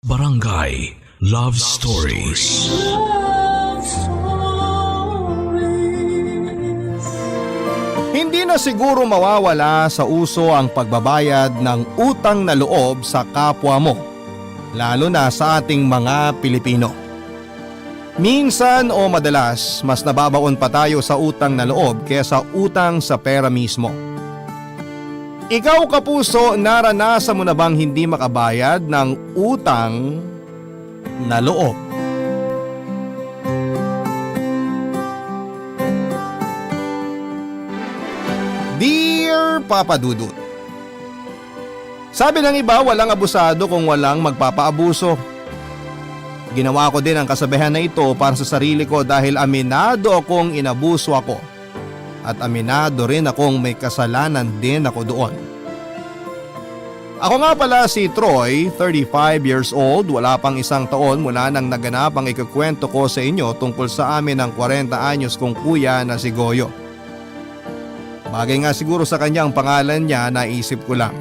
Barangay Love Stories. Hindi na siguro mawawala sa uso ang pagbabayad ng utang na loob sa kapwa mo, lalo na sa ating mga Pilipino. Minsan o madalas, mas nababaon pa tayo sa utang na loob kaysa utang sa pera mismo. Ikaw kapuso, naranasan mo na bang hindi makabayad ng utang na loob? Dear Papa Dudut, sabi ng iba, walang abusado kung walang magpapaabuso. Ginawa ko din ang kasabihan na ito para sa sarili ko dahil aminado akong inabuso ako. At aminado rin akong may kasalanan din ako doon. Ako nga pala si Troy, 35 years old, wala pang isang taon mula nang naganap ang ikukwento ko sa inyo tungkol sa amin ng 40 anyos kong kuya na si Goyo. Bagay nga siguro sa kanya ang pangalan niya, naisip ko lang.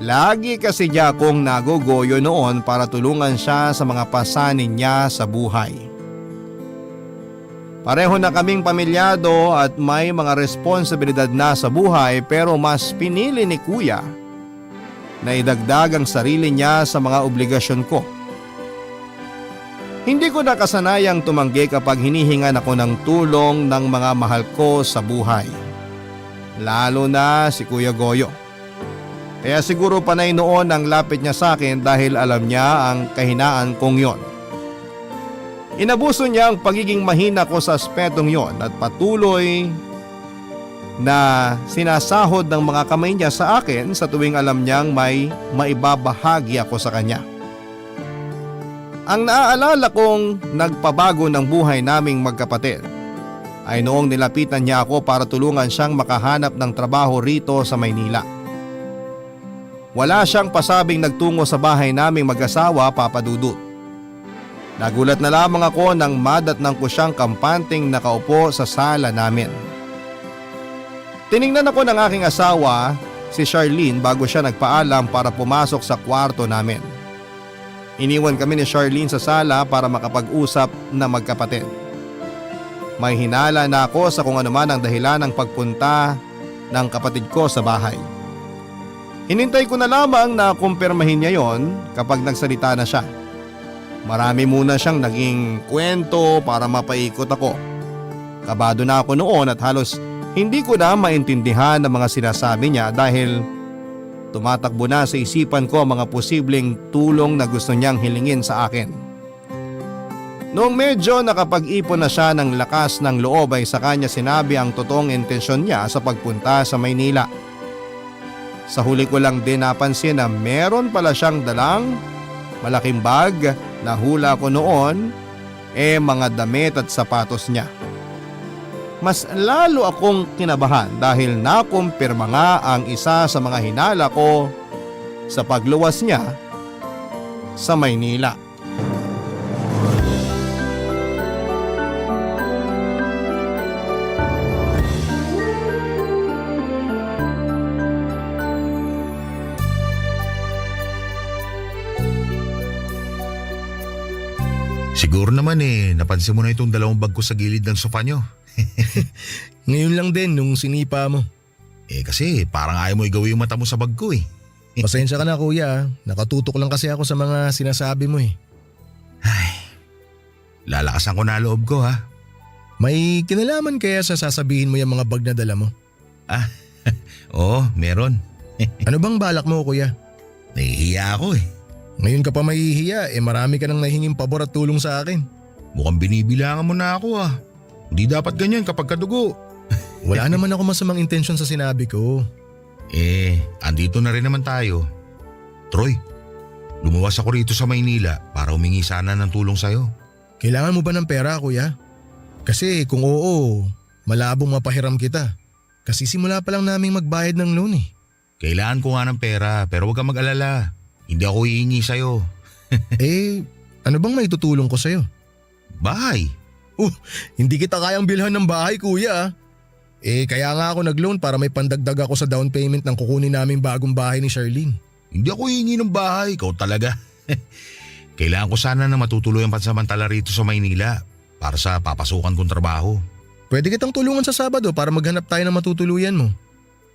Lagi kasi niya akong nagogoyo noon para tulungan siya sa mga pasanin niya sa buhay. Pareho na kaming pamilyado at may mga responsibilidad na sa buhay, pero mas pinili ni kuya na idagdag ang sarili niya sa mga obligasyon ko. Hindi ko na kasanayang tumanggi kapag hinihingan ako ng tulong ng mga mahal ko sa buhay. Lalo na si Kuya Goyo. Kaya siguro panay noon ang lapit niya sa akin dahil alam niya ang kahinaan kong yon. Inabuso niya ang pagiging mahina ko sa aspetong yon at patuloy na sinasahod ng mga kamay niya sa akin sa tuwing alam niyang may maibabahagi ako sa kanya. Ang naaalala kong nagpabago ng buhay naming magkapatid ay noong nilapitan niya ako para tulungan siyang makahanap ng trabaho rito sa Maynila. Wala siyang pasabing nagtungo sa bahay naming mag-asawa, Papa Dudut. Nagulat na lamang ako nang madatnang ko siyang kampanting nakaupo sa sala namin. Tiningnan ako ng aking asawa, si Charlene, bago siya nagpaalam para pumasok sa kwarto namin. Iniwan kami ni Charlene sa sala para makapag-usap na magkapatid. May hinala na ako sa kung ano man ang dahilan ng pagpunta ng kapatid ko sa bahay. Hinintay ko na lamang na kumpirmahin niya yon kapag nagsalita na siya. Marami muna siyang naging kwento para mapaikot ako. Kabado na ako noon at halos hindi ko na maintindihan ang mga sinasabi niya dahil tumatakbo na sa isipan ko ang mga posibleng tulong na gusto niyang hilingin sa akin. Noong medyo nakapag-ipon na siya ng lakas ng loob ay sa kanya sinabi ang totoong intensyon niya sa pagpunta sa Maynila. Sa huli ko lang din napansin na meron pala siyang dalang malaking bag na hula ko noon mga damit at sapatos niya. Mas lalo akong kinabahan dahil nakumpirma nga ang isa sa mga hinala ko sa pagluwas niya sa Maynila. Siguro naman napansin mo na itong dalawang bag ko sa gilid ng sofa nyo. Ngayon lang din nung sinipa mo. Kasi parang ayaw mo igawi yung mata mo sa bag ko Pasensya ka na kuya, nakatutok lang kasi ako sa mga sinasabi mo Ay, lalakasan ko na loob ko ha. May kinalaman kaya sa sasabihin mo yung mga bag na dala mo? Oo, meron. Ano bang balak mo kuya? Nahihiya ako Ngayon ka pa mahihiya, marami ka nang nahinging pabor at tulong sa akin. Mukhang binibilangan mo na ako Hindi dapat ganyan kapag kadugo. Wala naman ako masamang intensyon sa sinabi ko. Andito na rin naman tayo. Troy, lumuwas ako rito sa Maynila para humingi sana ng tulong sa'yo. Kailangan mo ba ng pera kuya? Kasi kung oo, malabong mapahiram kita. Kasi simula pa lang naming magbayad ng loan Kailangan ko nga ng pera pero huwag kang mag-alala. Hindi ako hihingi sa'yo. Ano bang maitutulong ko sa'yo? Bahay. Hindi kita kayang bilhan ng bahay kuya. Kaya nga ako nag-loan para may pandagdag ako sa down payment ng kukunin naming bagong bahay ni Charlene. Hindi ako hihingi ng bahay, ikaw talaga. Kailangan ko sana na matutuloy ang pansamantala rito sa Maynila para sa papasukan kong trabaho. Pwede kitang tulungan sa Sabado para maghanap tayo ng matutuluyan mo.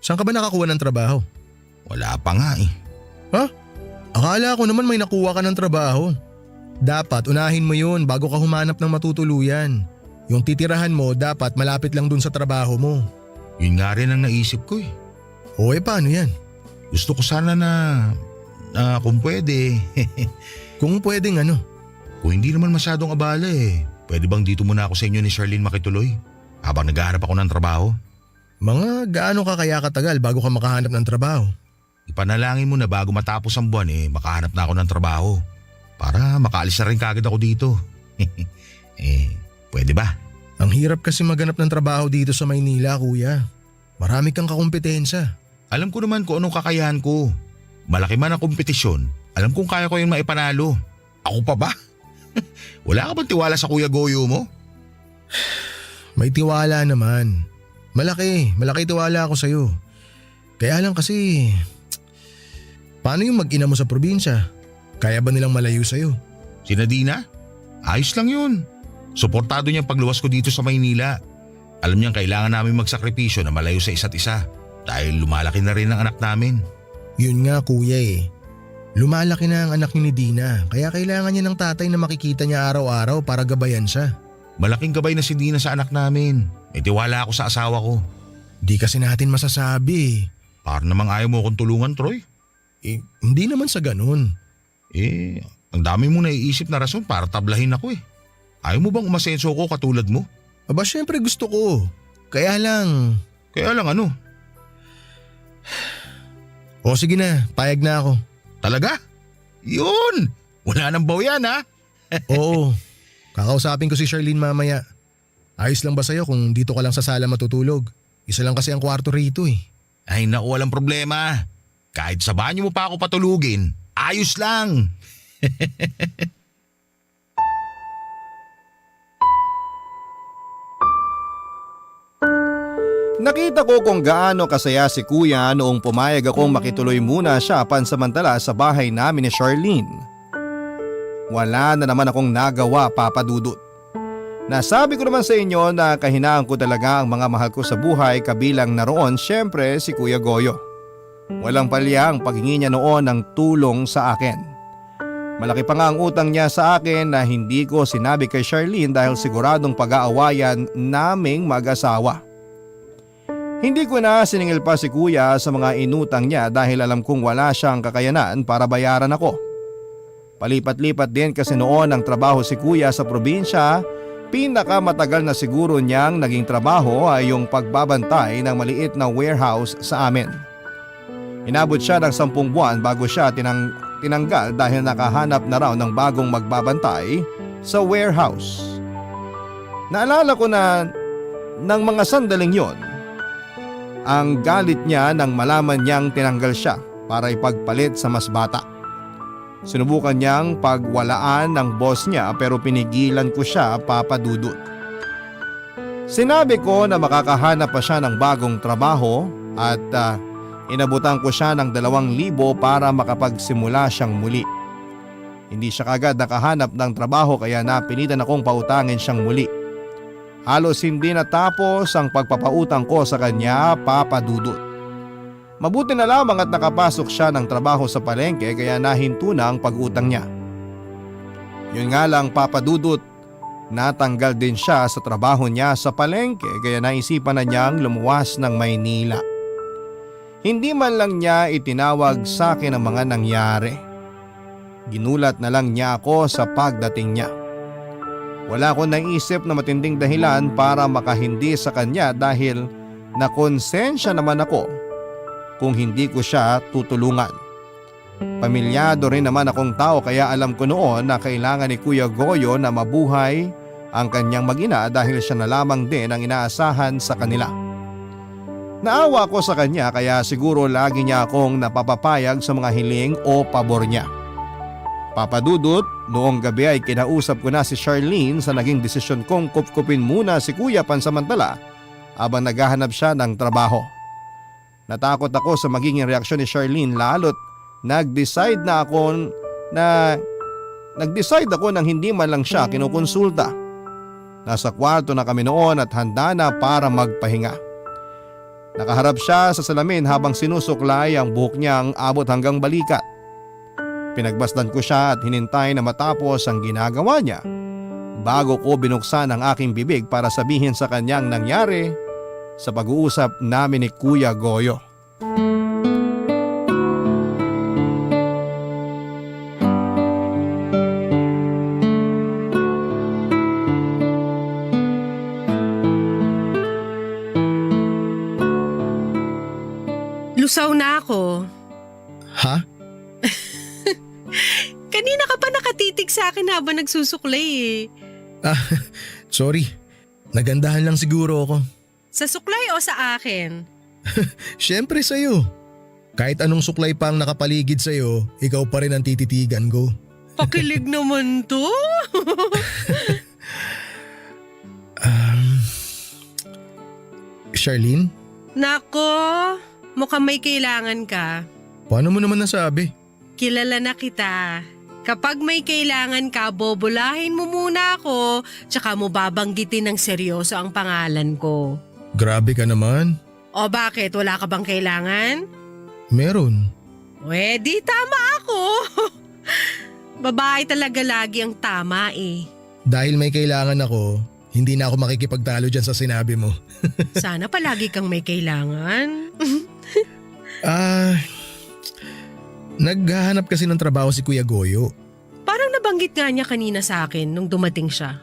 Saan ka ba nakakuha ng trabaho? Wala pa nga eh. Ha? Akala ko naman may nakuha ka ng trabaho. Dapat unahin mo yun bago ka humanap ng matutuluyan. Yung titirahan mo dapat malapit lang dun sa trabaho mo. Yun nga rin ang naisip ko eh. O paano yan? Gusto ko sana na kung pwede. Kung pwedeng ano? Kung hindi naman masyadong abala eh. Pwede bang dito muna ako sa inyo ni Charlene makituloy? Habang naghahanap ako ng trabaho? Mga gaano ka kaya katagal bago ka makahanap ng trabaho? Ipanalangin mo na bago matapos ang buwan makahanap na ako ng trabaho. Para makaalis na rin kagad ako dito. Pwede ba? Ang hirap kasi maghanap ng trabaho dito sa Maynila, kuya. Marami kang kakumpetensya. Alam ko naman kung anong kakayahan ko. Malaki man ang kompetisyon, alam kong kaya ko yung maipanalo. Ako pa ba? Wala ka bang tiwala sa Kuya Goyo mo? May tiwala naman. Malaki tiwala ako sa'yo. Kaya lang kasi, paano yung mag-ina mo sa probinsya? Kaya ba nilang malayo sa'yo? Si Nadina? Ayos lang yun. Suportado niyang pagluwas ko dito sa Maynila. Alam niyang kailangan namin magsakripisyo na malayo sa isa't isa dahil lumalaki na rin ang anak namin. Yun nga kuya Lumalaki na ang anak ni Dina kaya kailangan niya ng tatay na makikita niya araw-araw para gabayan siya. Malaking gabay na si Dina sa anak namin. May tiwala ako sa asawa ko. Di kasi natin masasabi. Para namang ayaw mo akong tulungan, Troy. Hindi naman sa ganun. Ang dami mong naiisip na rason para tablahin ako Ayaw mo bang umasenso ko katulad mo? Aba syempre gusto ko. Kaya lang ano? O sige na, payag na ako. Talaga? Yun! Wala nang baw yan ha? Oo, kakausapin ko si Charlene mamaya. Ayos lang ba sa'yo kung dito ka lang sa sala matutulog? Isa lang kasi ang kwarto rito Ay naku, walang problema. Kahit sa banyo mo pa ako patulugin, ayos lang. Nakita ko kung gaano kasaya si kuya noong pumayag akong makituloy muna siya pansamantala sa bahay namin ni Charlene. Wala na naman akong nagawa, Papa Dudut. Nasabi ko naman sa inyo na kahinaan ko talaga ang mga mahal ko sa buhay, kabilang na roon syempre si Kuya Goyo. Walang palya ang paghingi niya noon ng tulong sa akin. Malaki pa nga ang utang niya sa akin na hindi ko sinabi kay Charlene dahil siguradong pag-aawayan naming mag-asawa. Hindi ko na siningil pa si kuya sa mga inutang niya dahil alam kong wala siyang kakayanan para bayaran ako. Palipat-lipat din kasi noon ang trabaho si kuya sa probinsya, pinakamatagal na siguro niyang naging trabaho ay yung pagbabantay ng maliit na warehouse sa amin. Inabot siya ng 10 buwan bago siya tinanggal dahil nakahanap na raw ng bagong magbabantay sa warehouse. Naalala ko na ng mga sandaling yon, ang galit niya nang malaman niyang tinanggal siya para ipagpalit sa mas bata. Sinubukan niyang pagwalaan ng boss niya pero pinigilan ko siya, Papa Dudut. Sinabi ko na makakahanap pa siya ng bagong trabaho at inabutan ko siya ng 2,000 para makapagsimula siyang muli. Hindi siya kagad nakahanap ng trabaho kaya napilitan akong pautangin siyang muli. Halos hindi natapos ang pagpapautang ko sa kanya, Papa Dudut. Mabuti na lamang at nakapasok siya ng trabaho sa palengke kaya nahinto na ang pag-utang niya. Yun nga lang, Papa Dudut, natanggal din siya sa trabaho niya sa palengke kaya naisipan na niyang lumuwas ng Maynila. Hindi man lang niya itinawag sa akin ang mga nangyari. Ginulat na lang niya ako sa pagdating niya. Wala akong naisip na matinding dahilan para makahindi sa kanya dahil nakonsensya naman ako kung hindi ko siya tutulungan. Pamilyado rin naman akong tao kaya alam ko noon na kailangan ni Kuya Goyo na mabuhay ang kanyang mag-ina dahil siya na lamang din ang inaasahan sa kanila. Naawa ko sa kanya kaya siguro lagi niya akong napapapayag sa mga hiling o pabor niya. Papa Dudut, noong gabi ay kinausap ko na si Charlene sa naging desisyon kong kupkupin muna si kuya pansamantala habang naghahanap siya ng trabaho. Natakot ako sa magiging reaksyon ni Charlene lalo't nag-decide na akong na nag-decide ako nang hindi man lang siya kinukonsulta. Nasa kwarto na kami noon at handa na para magpahinga. Nakaharap siya sa salamin habang sinusuklay ang buhok niyang abot hanggang balikat. Pinagbasdan ko siya at hinintay na matapos ang ginagawa niya bago ko binuksan ang aking bibig para sabihin sa kanyang nangyari sa pag-uusap namin ni Kuya Goyo. Lusaw na ako. Ha? Kanina ka pa nakatitig sa akin habang nagsusuklay eh. Sorry. Nagandahan lang siguro ako. Sa suklay o sa akin? Siyempre sa'yo. Kahit anong suklay pa ang nakapaligid sa'yo, ikaw pa rin ang tititigan ko. Pakilig naman to. Charlene? Nako, mukhang may kailangan ka. Paano mo naman nasabi? Kilala na kita. Kapag may kailangan ka, bobolahin mo muna ako, tsaka mo babanggitin ng seryoso ang pangalan ko. Grabe ka naman. O bakit? Wala ka bang kailangan? Meron. Di tama ako. Babae talaga lagi ang tama eh. Dahil may kailangan ako, hindi na ako makikipagtalo dyan sa sinabi mo. Sana palagi kang may kailangan. Naghahanap kasi ng trabaho si Kuya Goyo. Parang nabanggit nga niya kanina sa akin nung dumating siya.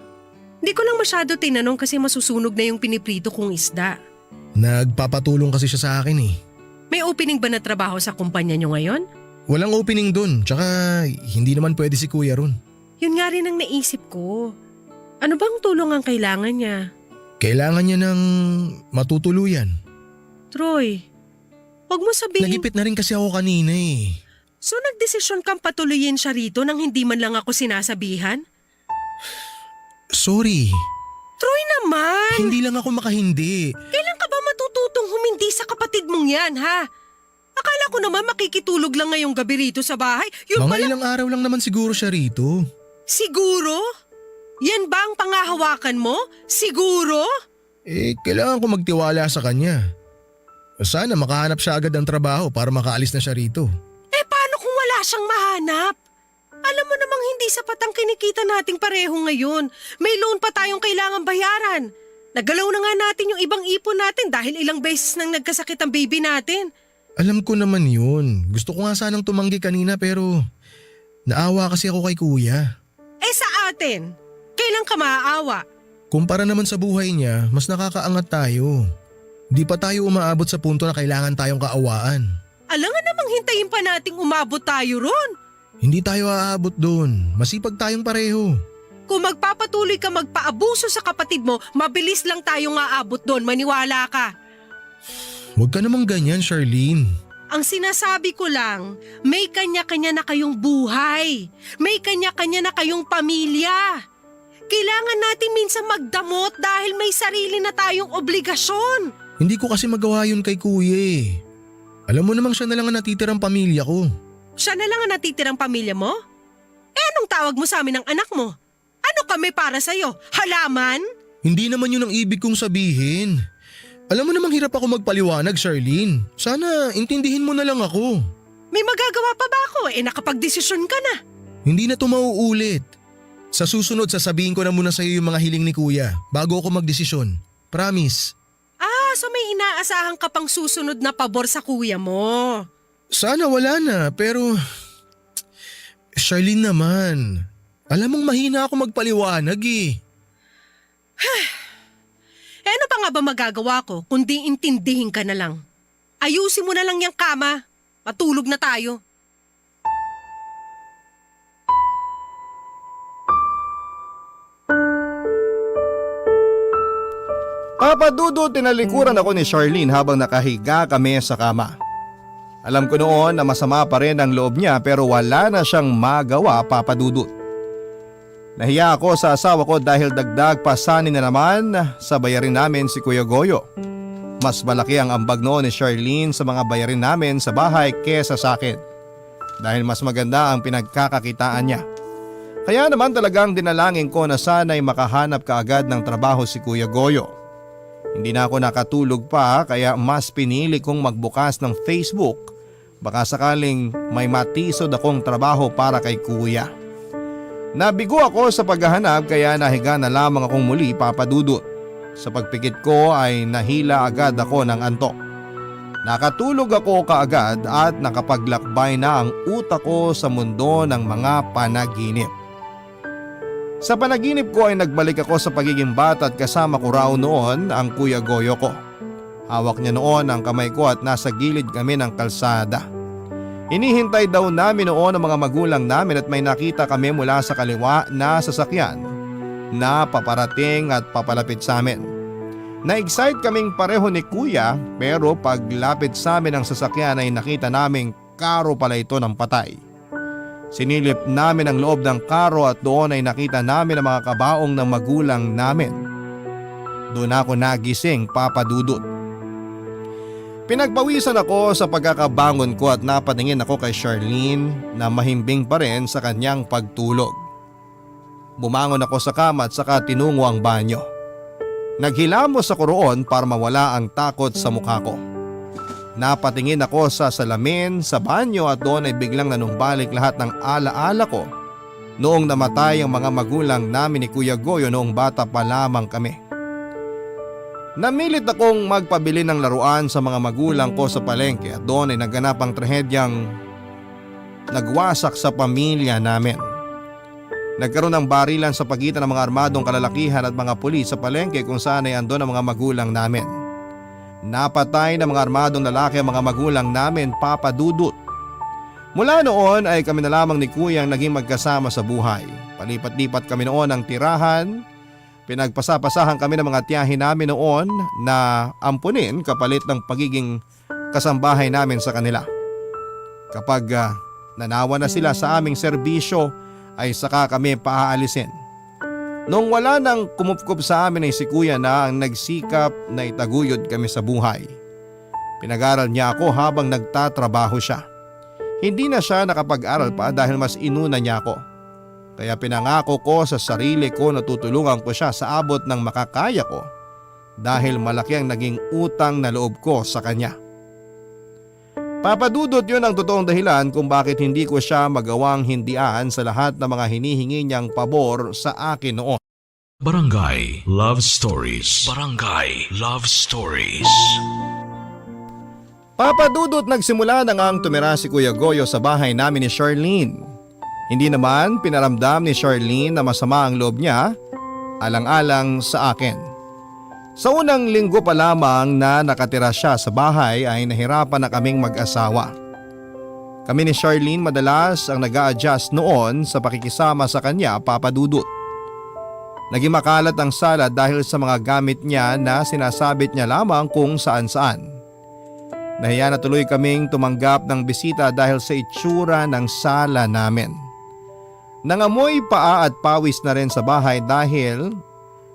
Hindi ko lang masyado tinanong kasi masusunog na yung piniprito kong isda. Nagpapatulong kasi siya sa akin eh. May opening ba na trabaho sa kumpanya niyo ngayon? Walang opening dun, tsaka hindi naman pwede si Kuya ron. Yun nga rin ang naisip ko. Ano bang tulong ang kailangan niya? Kailangan niya ng matutuluyan. Troy, wag mo sabihin… Nagipit na rin kasi ako kanina eh. So nagdesisyon kang patuloyin siya rito nang hindi man lang ako sinasabihan? Sorry, Troy naman! hindi lang ako makahindi. Kailan ka ba matututong humindi sa kapatid mong yan, ha? Akala ko naman makikitulog lang ngayong gabi rito sa bahay. Yun Mga pala… ilang araw lang naman siguro siya rito. Siguro? Yan ba ang pangahawakan mo? Siguro? Kailangan ko magtiwala sa kanya. Sana makahanap siya agad ng trabaho para makaalis na siya rito. Paano kung wala siyang mahanap? Alam mo namang hindi sapat ang kinikita nating pareho ngayon. May loan pa tayong kailangan bayaran. Nagalaw na nga natin yung ibang ipon natin dahil ilang beses nang nagkasakit ang baby natin. Alam ko naman yun. Gusto ko nga sanang tumanggi kanina pero naawa kasi ako kay Kuya. Sa atin, kailan ka maaawa? Kumpara naman sa buhay niya, mas nakakaangat tayo. Di pa tayo umaabot sa punto na kailangan tayong kaawaan. Alangan namang hintayin pa nating umabot tayo ron. Hindi tayo aabot doon. Masipag tayong pareho. Kung magpapatuloy ka magpaabuso sa kapatid mo, mabilis lang tayong aabot doon, maniwala ka. Huwag ka namang ganyan, Charlene. Ang sinasabi ko lang, may kanya-kanya na kayong buhay. May kanya-kanya na kayong pamilya. Kailangan natin minsan magdamot dahil may sarili na tayong obligasyon. Hindi ko kasi magawa yun kay Kuya eh. Alam mo namang siya na lang ang natitirang pamilya ko. Siya na lang ang natitirang pamilya mo? Anong tawag mo sa amin ng anak mo? Ano kami para sa'yo? Halaman? Hindi naman yun ang ibig kong sabihin. Alam mo namang hirap ako magpaliwanag, Charlene. Sana intindihin mo na lang ako. May magagawa pa ba ako? Nakapagdesisyon ka na. Hindi na to mauulit. Sa susunod sasabihin ko na muna sa iyo yung mga hiling ni Kuya bago ako magdesisyon. Promise. So may inaasahan ka pang susunod na pabor sa kuya mo. Sana wala na pero… Charlene naman. Alam mong mahina ako magpaliwanag eh. Ano pa nga ba magagawa ko kundi intindihin ka na lang? Ayusin mo na lang yung kama. Matulog na tayo. Papadudod tinalikuran ako ni Charlene habang nakahiga kami sa kama. Alam ko noon na masama pa rin ang loob niya pero wala na siyang magawa, papadudod. Nahiya ako sa asawa ko dahil dagdag pasanin na naman sa bayarin namin si Kuya Goyo. Mas malaki ang ambag noon ni Charlene sa mga bayarin namin sa bahay kesa sa akin. dahil mas maganda ang pinagkakakitaan niya. Kaya naman talagang dinalangin ko na sana'y makahanap kaagad ng trabaho si Kuya Goyo. Hindi na ako nakatulog pa kaya mas pinili kong magbukas ng Facebook, baka sakaling may matisod akong trabaho para kay Kuya. Nabigo ako sa paghahanap kaya nahiga na lamang akong muli, Papa Dudut. Sa pagpikit ko ay nahila agad ako ng antok. Nakatulog ako kaagad at nakapaglakbay na ang utak ko sa mundo ng mga panaginip. Sa panaginip ko ay nagbalik ako sa pagiging bata at kasama ko raw noon ang Kuya Goyo ko. Hawak niya noon ang kamay ko at nasa gilid kami ng kalsada. Hinihintay daw namin noon ang mga magulang namin at may nakita kami mula sa kaliwa na sasakyan na paparating at papalapit sa amin. Na-excite kaming pareho ni Kuya pero paglapit sa amin ng sasakyan ay nakita naming karo pala ito ng patay. Sinilip namin ang loob ng karo at doon ay nakita namin ang mga kabaong ng magulang namin. Doon ako nagising, Papa Dudut. Pinagpawisan ako sa pagkakabangon ko at napatingin ako kay Charlene na mahimbing pa rin sa kanyang pagtulog. Bumangon ako sa kama at saka tinungo ang banyo. Naghilamos ako roon para mawala ang takot sa mukha ko. Napatingin ako sa salamin sa banyo at doon ay biglang nanumbalik lahat ng alaala ko noong namatay ang mga magulang namin ni Kuya Goyo noong bata pa lamang kami. Namilit akong magpabili ng laruan sa mga magulang ko sa palengke at doon ay naganap ang trahedyang nagwasak sa pamilya namin. Nagkaroon ng barilan sa pagitan ng mga armadong kalalakihan at mga pulis sa palengke kung saan ay andon ang mga magulang namin. Napatay ng mga armadong lalaki ang mga magulang namin, Papa Dudut. Mula noon ay kami na lamang ni Kuya ang naging magkasama sa buhay. Palipat-lipat kami noon ng tirahan. Pinagpasapasahan kami ng mga tiyahin namin noon na ampunin kapalit ng pagiging kasambahay namin sa kanila. Kapag nanawa na sila sa aming serbisyo ay saka kami paaalisin. Nung wala nang kumupkup sa amin ay si Kuya na ang nagsikap na itaguyod kami sa buhay. Pinag-aral niya ako habang nagtatrabaho siya. Hindi na siya nakapag-aral pa dahil mas inuna niya ako. Kaya pinangako ko sa sarili ko na tutulungan ko siya sa abot ng makakaya ko dahil malaki ang naging utang na loob ko sa kanya. Papa Dudut, yun ang totoong dahilan kung bakit hindi ko siya magawang hindian sa lahat ng mga hinihingi niyang pabor sa akin noon. Barangay Love Stories. Barangay Love Stories. Papa Dudut, nagsimula na ngang tumira si Kuya Goyo sa bahay namin ni Charlene. Hindi naman pinaramdam ni Charlene na masama ang loob niya, alang-alang sa akin. Sa unang linggo pa lamang na nakatira siya sa bahay ay nahirapan na kaming mag-asawa. Kami ni Charlene madalas ang nag-a-adjust noon sa pakikisama sa kanya, Papa Dudut. Naging makalat ang sala dahil sa mga gamit niya na sinasabit niya lamang kung saan-saan. Nahiya na tuloy kaming tumanggap ng bisita dahil sa itsura ng sala namin. Nangamoy paa at pawis na rin sa bahay dahil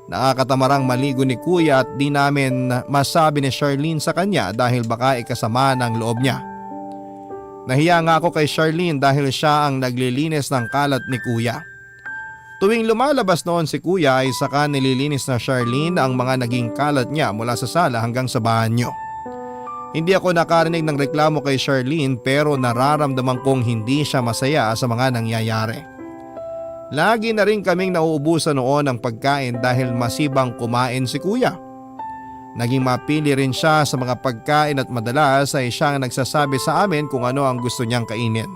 nakakatamarang maligo ni Kuya at di namin masabi ni Charlene sa kanya dahil baka ikasama ng loob niya. Nahiya nga ako kay Charlene dahil siya ang naglilinis ng kalat ni Kuya. Tuwing lumalabas noon si Kuya ay saka nililinis na Charlene ang mga naging kalat niya mula sa sala hanggang sa banyo. Hindi ako nakarinig ng reklamo kay Charlene pero nararamdaman kong hindi siya masaya sa mga nangyayari. Lagi na rin kaming nauubusan noon ng pagkain dahil masibang kumain si Kuya. Naging mapili rin siya sa mga pagkain at madalas ay siya ang nagsasabi sa amin kung ano ang gusto niyang kainin.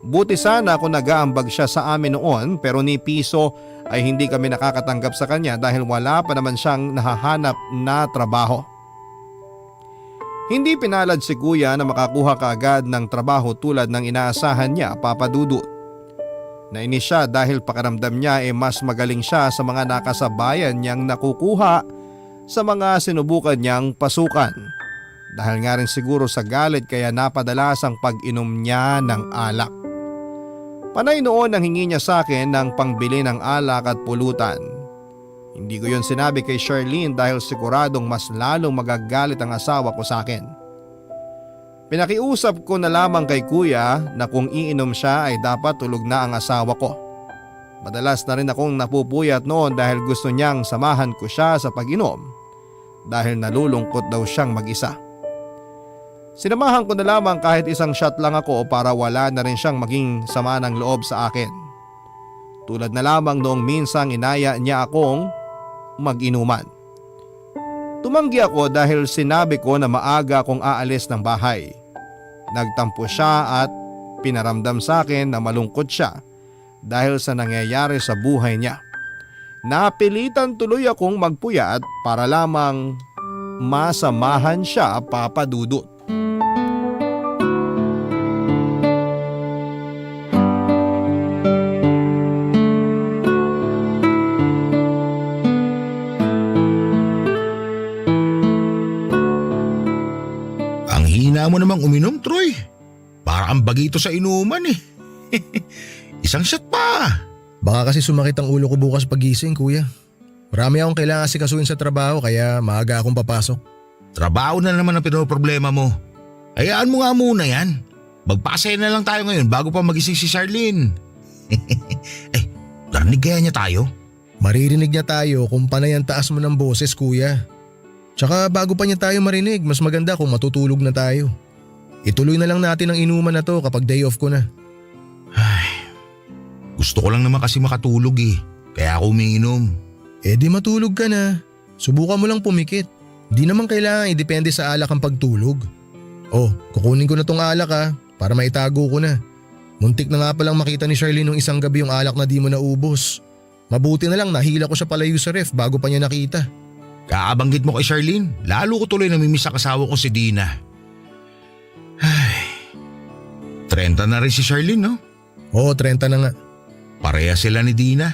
Buti sana kung nag-aambag siya sa amin noon pero ni piso ay hindi kami nakakatanggap sa kanya dahil wala pa naman siyang nahahanap na trabaho. Hindi pinalad si Kuya na makakuha kaagad ng trabaho tulad ng inaasahan niya, Papa Dudut. Nainis siya dahil pakiramdam niya mas magaling siya sa mga nakasabayan niyang nakukuha sa mga sinubukan niyang pasukan. Dahil nga rin siguro sa galit kaya napadalas ang pag-inom niya ng alak. Panay noon ang hingi niya sa akin ng pangbili ng alak at pulutan. Hindi ko yun sinabi kay Charlene dahil siguradong mas lalong magagalit ang asawa ko sa akin. Pinakiusap ko na lamang kay kuya na kung iinom siya ay dapat tulog na ang asawa ko. Madalas na rin akong napupuyat noon dahil gusto niyang samahan ko siya sa pag-inom dahil nalulungkot daw siyang mag-isa. Sinamahan ko na lamang kahit isang shot lang ako para wala na rin siyang maging sama ng loob sa akin. Tulad na lamang noong minsang inaya niya akong mag-inuman. Tumanggi ako dahil sinabi ko na maaga akong aalis ng bahay. Nagtampo siya at pinaramdam sa akin na malungkot siya dahil sa nangyayari sa buhay niya. Napilitan tuloy akong magpuyat para lamang masamahan siya, Papa Dudut. Ang hina mo namang uminom, Troy. Para kang bagito sa inuman eh. Isang shot pa. Baka kasi sumakit ang ulo ko bukas pagising, kuya. Marami akong kailangan sikasuin sa trabaho kaya maaga akong papasok. Trabaho na naman ang pinoproblema mo. Hayaan mo nga muna yan. Magpasaya na lang tayo ngayon bago pa magising si Charlene. Narinig kaya niya tayo? Maririnig niya tayo kung panay ang taas mo ng boses, kuya. Tsaka bago pa niya tayo marinig, mas maganda kung matutulog na tayo. Ituloy na lang natin ang inuman na to kapag day off ko na. Gusto ko lang naman kasi makatulog eh. Kaya ako umiinom. Eh di matulog ka na. Subukan mo lang pumikit. Di naman kailangan idepende sa alak ang pagtulog. Oh, kukunin ko na tong alak para maitago ko na. Muntik na nga palang makita ni Charlene nung isang gabi yung alak na di mo naubos. Mabuti na lang nahila ko siya palayo sa ref bago pa niya nakita. Kaabanggit mo kay Charlene, lalo ko tuloy namimiss ang asawa ko si Dina. 30 na rin si Charlene, no? Oo, 30 na nga. Pareha sila ni Dina.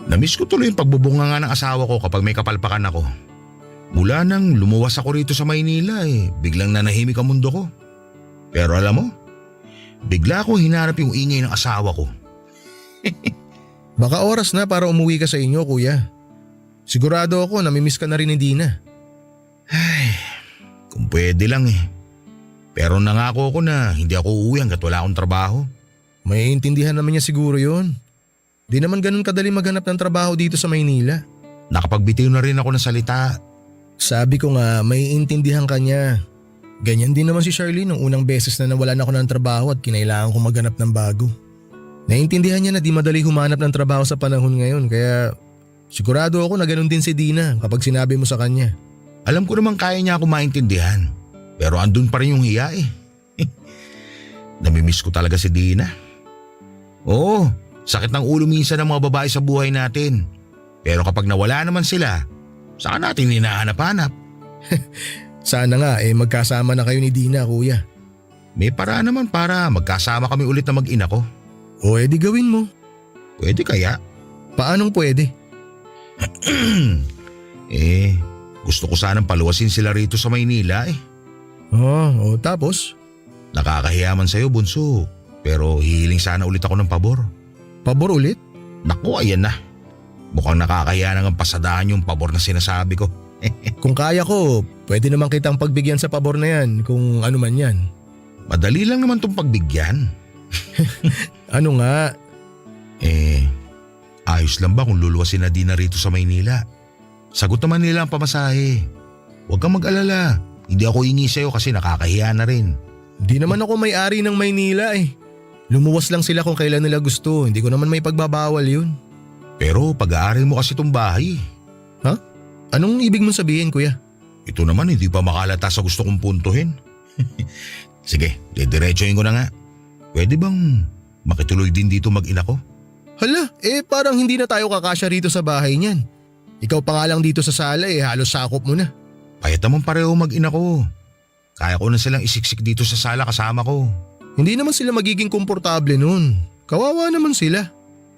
Namiss ko tuloy yung pagbubunga nga ng asawa ko kapag may kapalpakan ako. Mula nang lumuwas ako rito sa Maynila biglang nanahimik ang mundo ko. Pero alam mo, bigla ko hinarap yung ingay ng asawa ko. Baka oras na para umuwi ka sa inyo, kuya. Sigurado ako namimiss ka na rin ni Dina. Kung pwede lang eh. Pero nangako ako na hindi ako uuwi hanggat wala akong trabaho. May intindihan naman niya siguro yon. Di naman ganun kadali maghanap ng trabaho dito sa Maynila. Nakapagbitiw na rin ako ng salita. Sabi ko nga may intindihan ka niya. Ganyan din naman si Charlene nung unang beses na nawalan ako ng trabaho at kinailangan ko maghanap ng bago. Naintindihan niya na di madali humanap ng trabaho sa panahon ngayon kaya sigurado ako na ganun din si Dina kapag sinabi mo sa kanya. Alam ko naman kaya niya ako maintindihan. Pero andun pa rin yung hiya eh. Namimiss ko talaga si Dina. Oo, sakit ng ulo minsan ng mga babae sa buhay natin. Pero kapag nawala naman sila, saka natin hinahanap-hanap. Sana nga magkasama na kayo ni Dina, kuya. May paraan naman para magkasama kami ulit na mag-ina ko. O edi gawin mo. Pwede kaya? Paanong pwede? Gusto ko sanang paluwasin sila rito sa Maynila eh. Tapos? Nakakahiyaman sa'yo, bunso. Pero hihiling sana ulit ako ng pabor. Pabor ulit? Naku, ayan na. Mukhang nakakahiya nang pasadahan yung pabor na sinasabi ko. Kung kaya ko, pwede naman kitang pagbigyan sa pabor na yan kung ano man yan. Madali lang naman tong pagbigyan. Ano nga? Ayos lang ba kung luluwasin na Dina rito sa Maynila? Sagot naman nila ang pamasahe. Huwag kang mag-alala. Hindi ako hingi sa'yo kasi nakakahiya na rin. Di naman ako may-ari ng Maynila eh. Lumuwas lang sila kung kailan nila gusto. Hindi ko naman may pagbabawal yun. Pero pag-aari mo kasi itong bahay. Ha? Anong ibig mong sabihin, kuya? Ito naman hindi pa makalata sa gusto kong puntuhin. Sige, didiretsohin ko na nga. Pwede bang makituloy din dito mag-ina ko? Hala, parang hindi na tayo kakasya rito sa bahay niyan. Ikaw pa nga lang dito sa sala halos sakop mo na. Kahit naman pareho mag-ina ko. Kaya ko na silang isiksik dito sa sala kasama ko. Hindi naman sila magiging komportable nun. Kawawa naman sila.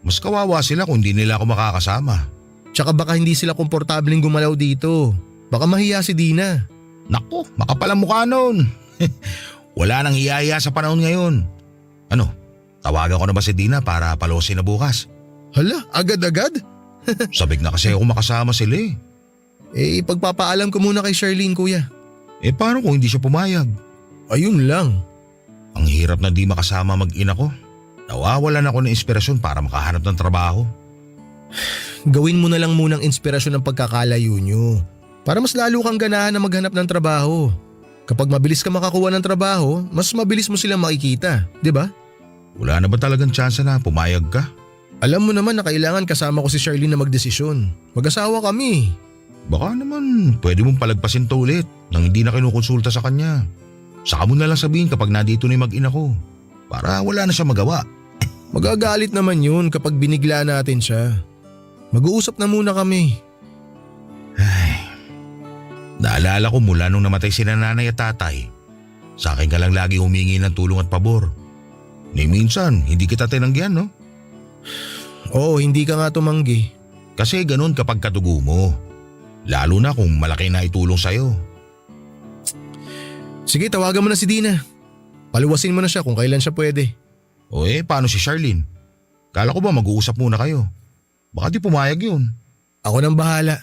Mas kawawa sila kung hindi nila ako makakasama. Tsaka baka hindi sila komportableng gumalaw dito. Baka mahiya si Dina. Naku, makapal ang mukha nun. Wala nang hiya-hiya sa panahon ngayon. Ano, tawagan ko na ba si Dina para palosin na bukas? Hala, agad-agad? Sabik na kasi ako makasama sila eh. Ipagpapaalam ko muna kay Charlene, kuya. Paano kung hindi siya pumayag? Ayun lang. Ang hirap na di makasama mag-ina ko. Nawawalan ako ng inspirasyon para makahanap ng trabaho. Gawin mo na lang munang inspirasyon ng pagkakalayo nyo. Para mas lalo kang ganahan na maghanap ng trabaho. Kapag mabilis ka makakuha ng trabaho, mas mabilis mo silang makikita, di ba? Wala na ba talagang tsansa na pumayag ka? Alam mo naman na kailangan kasama ko si Charlene na magdesisyon. Mag-asawa kami. Baka naman pwede mong palagpasin to ulit nang hindi na kinukonsulta sa kanya. Saka mo na lang sabihin kapag nandito na yung mag-ina ko. Para wala na siya magawa. Magagalit naman yun kapag binigla natin siya. Mag-uusap na muna kami. Naalala ko mula nung namatay sila nanay at tatay. Sa akin ka lang lagi humingi ng tulong at pabor. Ni minsan, hindi kita tinanggihan, no? Oo, hindi ka nga tumanggi. Kasi ganun kapag katugo mo. Lalo na kung malaki na itulong sa'yo. Sige, tawagan mo na si Dina. Paluwasin mo na siya kung kailan siya pwede. Paano si Charlene? Kala ko ba mag-uusap muna kayo? Baka di pumayag yun. Ako nang bahala.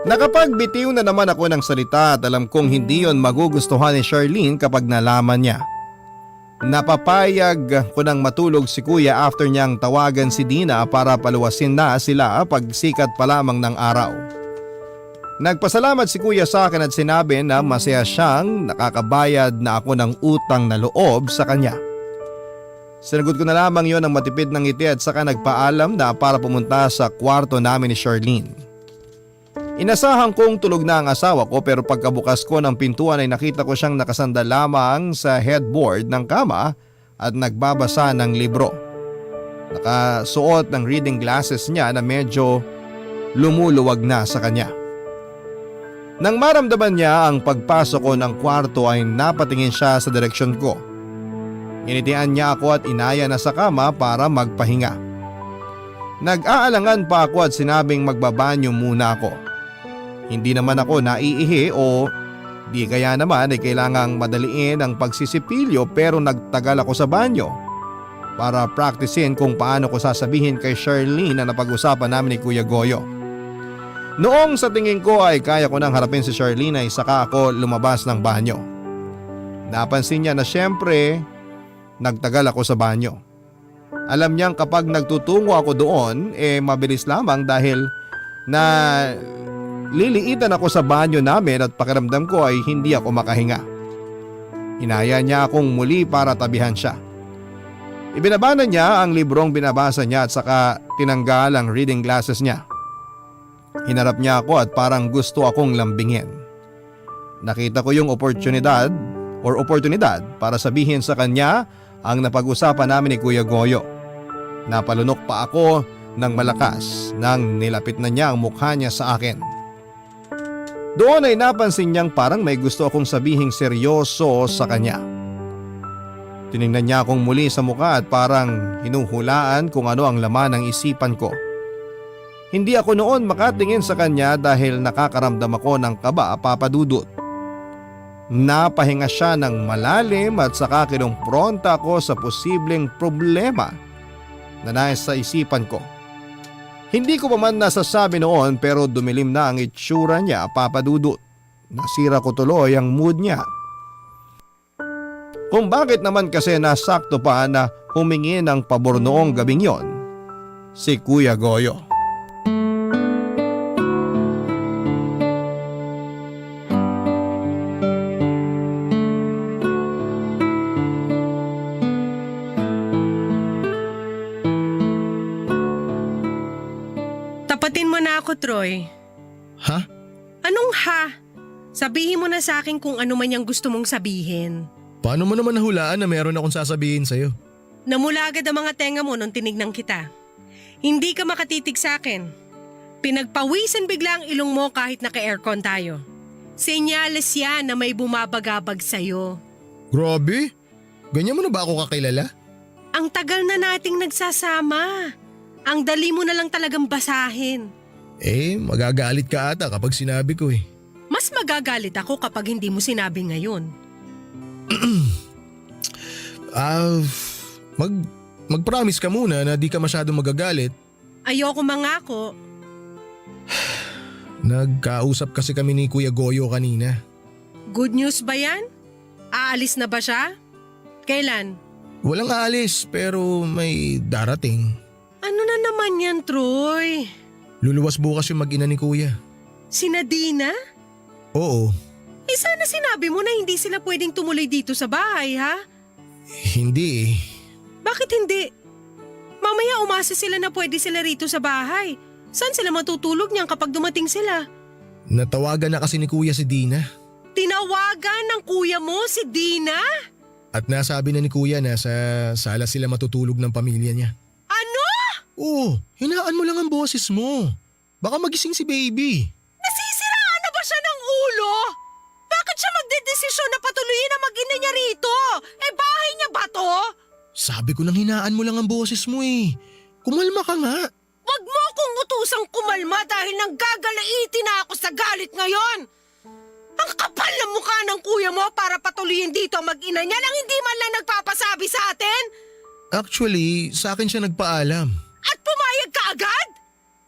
Nakapagbitiw na naman ako ng salita at alam kong hindi yon magugustuhan ni Charlene kapag nalaman niya. Napapayag ko nang matulog si kuya after niyang tawagan si Dina para paluwasin na sila pag sikat pa lamang ng araw. Nagpasalamat si kuya sa akin at sinabi na masaya siyang nakakabayad na ako ng utang na loob sa kanya. Sinagot ko na lamang yon ng matipid ng ngiti at saka nagpaalam na para pumunta sa kwarto namin ni Charlene. Inasahan kong tulog na ang asawa ko pero pagkabukas ko ng pintuan ay nakita ko siyang nakasandal lamang sa headboard ng kama at nagbabasa ng libro. Nakasuot ng reading glasses niya na medyo lumuluwag na sa kanya. Nang maramdaman niya ang pagpasok ko ng kwarto ay napatingin siya sa direksyon ko. Initian niya ako at inaya na sa kama para magpahinga. Nag-aalangan pa ako at sinabing magbabanyo muna ako. Hindi naman ako naiihi o di kaya naman ay kailangang madaliin ang pagsisipilyo pero nagtagal ako sa banyo para practicein kung paano ko sasabihin kay Charlene na napag-usapan namin ni Kuya Goyo. Noong sa tingin ko ay kaya ko nang harapin si Charlene ay saka ako lumabas ng banyo. Napansin niya na siyempre nagtagal ako sa banyo. Alam niyang kapag nagtutungo ako doon mabilis lamang dahil na liliitan ako sa banyo namin at pakiramdam ko ay hindi ako makahinga. Inaya niya akong muli para tabihan siya. Ibinabana niya ang librong binabasa niya at saka tinanggal ang reading glasses niya. Hinarap niya ako at parang gusto akong lambingin. Nakita ko yung oportunidad para sabihin sa kanya ang napag-usapan namin ni Kuya Goyo. Napalunok pa ako ng malakas nang nilapit na niya ang mukha niya sa akin. Doon ay napansin niyang parang may gusto akong sabihing seryoso sa kanya. Tiningnan niya akong muli sa mukha at parang hinuhulaan kung ano ang laman ng isipan ko. Hindi ako noon makatingin sa kanya dahil nakakaramdam ako ng kaba, Papa Dudut. Napahinga siya ng malalim at saka kinumpronta ako sa posibleng problema na nasa isipan ko. Hindi ko pa man nasasabi noon pero dumilim na ang itsura niya, Papa Dudut. Nasira ko tuloy ang mood niya. Kung bakit naman kasi nasakto pa na humingi ng pabor noong gabing yon, si Kuya Goyo. Tapatin mo na ako, Troy. Ha? Anong ha? Sabihin mo na sa akin kung ano man yung gusto mong sabihin. Paano mo naman nahulaan na meron akong sasabihin sa'yo? Namula agad ang mga tenga mo nung tinignan kita. Hindi ka makatitig sa akin. Pinagpawisan bigla ang ilong mo kahit naka-aircon tayo. Senyales yan na may bumabagabag sa'yo. Grabe? Ganyan mo na ba ako kakilala? Ang tagal na nating nagsasama. Ang dali mo na lang talagang basahin. Magagalit ka ata kapag sinabi ko eh. Mas magagalit ako kapag hindi mo sinabi ngayon. Mag-promise ka muna na di ka masyadong magagalit Ayoko mangako. Nagkausap kasi kami ni Kuya Goyo kanina. Good news ba yan? Aalis na ba siya? Kailan? Walang aalis pero may darating. Ano na naman yan, Troy? Luluwas bukas yung mag-ina ni Kuya. Si Nadina? Oo, Sana sinabi mo na hindi sila pwedeng tumuloy dito sa bahay, ha? hindi eh. Bakit hindi? Mamaya umasa sila na pwede sila rito sa bahay. Saan sila matutulog niyan kapag dumating sila? Natawagan na kasi ni Kuya si Dina. Tinawagan ng kuya mo si Dina? At nasabi na ni Kuya na sa sala sila matutulog ng pamilya niya. Ano? Oo, hinaan mo lang ang boses mo. Baka magising si baby. Nasisiraan na ba siya ng ulo? Bakit siya magdedesisyon na patuloyin na mag-ina niya rito? Bahay niya ba to? Sabi ko nang hinaan mo lang ang boses mo eh. Kumalma ka nga. Wag mo akong utusang kumalma dahil nanggagalaiti na ako sa galit ngayon. Ang kapal ng mukha ng kuya mo para patuloyin dito ang mag-ina niya nang hindi man lang nagpapasabi sa atin? Actually, sa akin siya nagpaalam. At pumayag ka agad?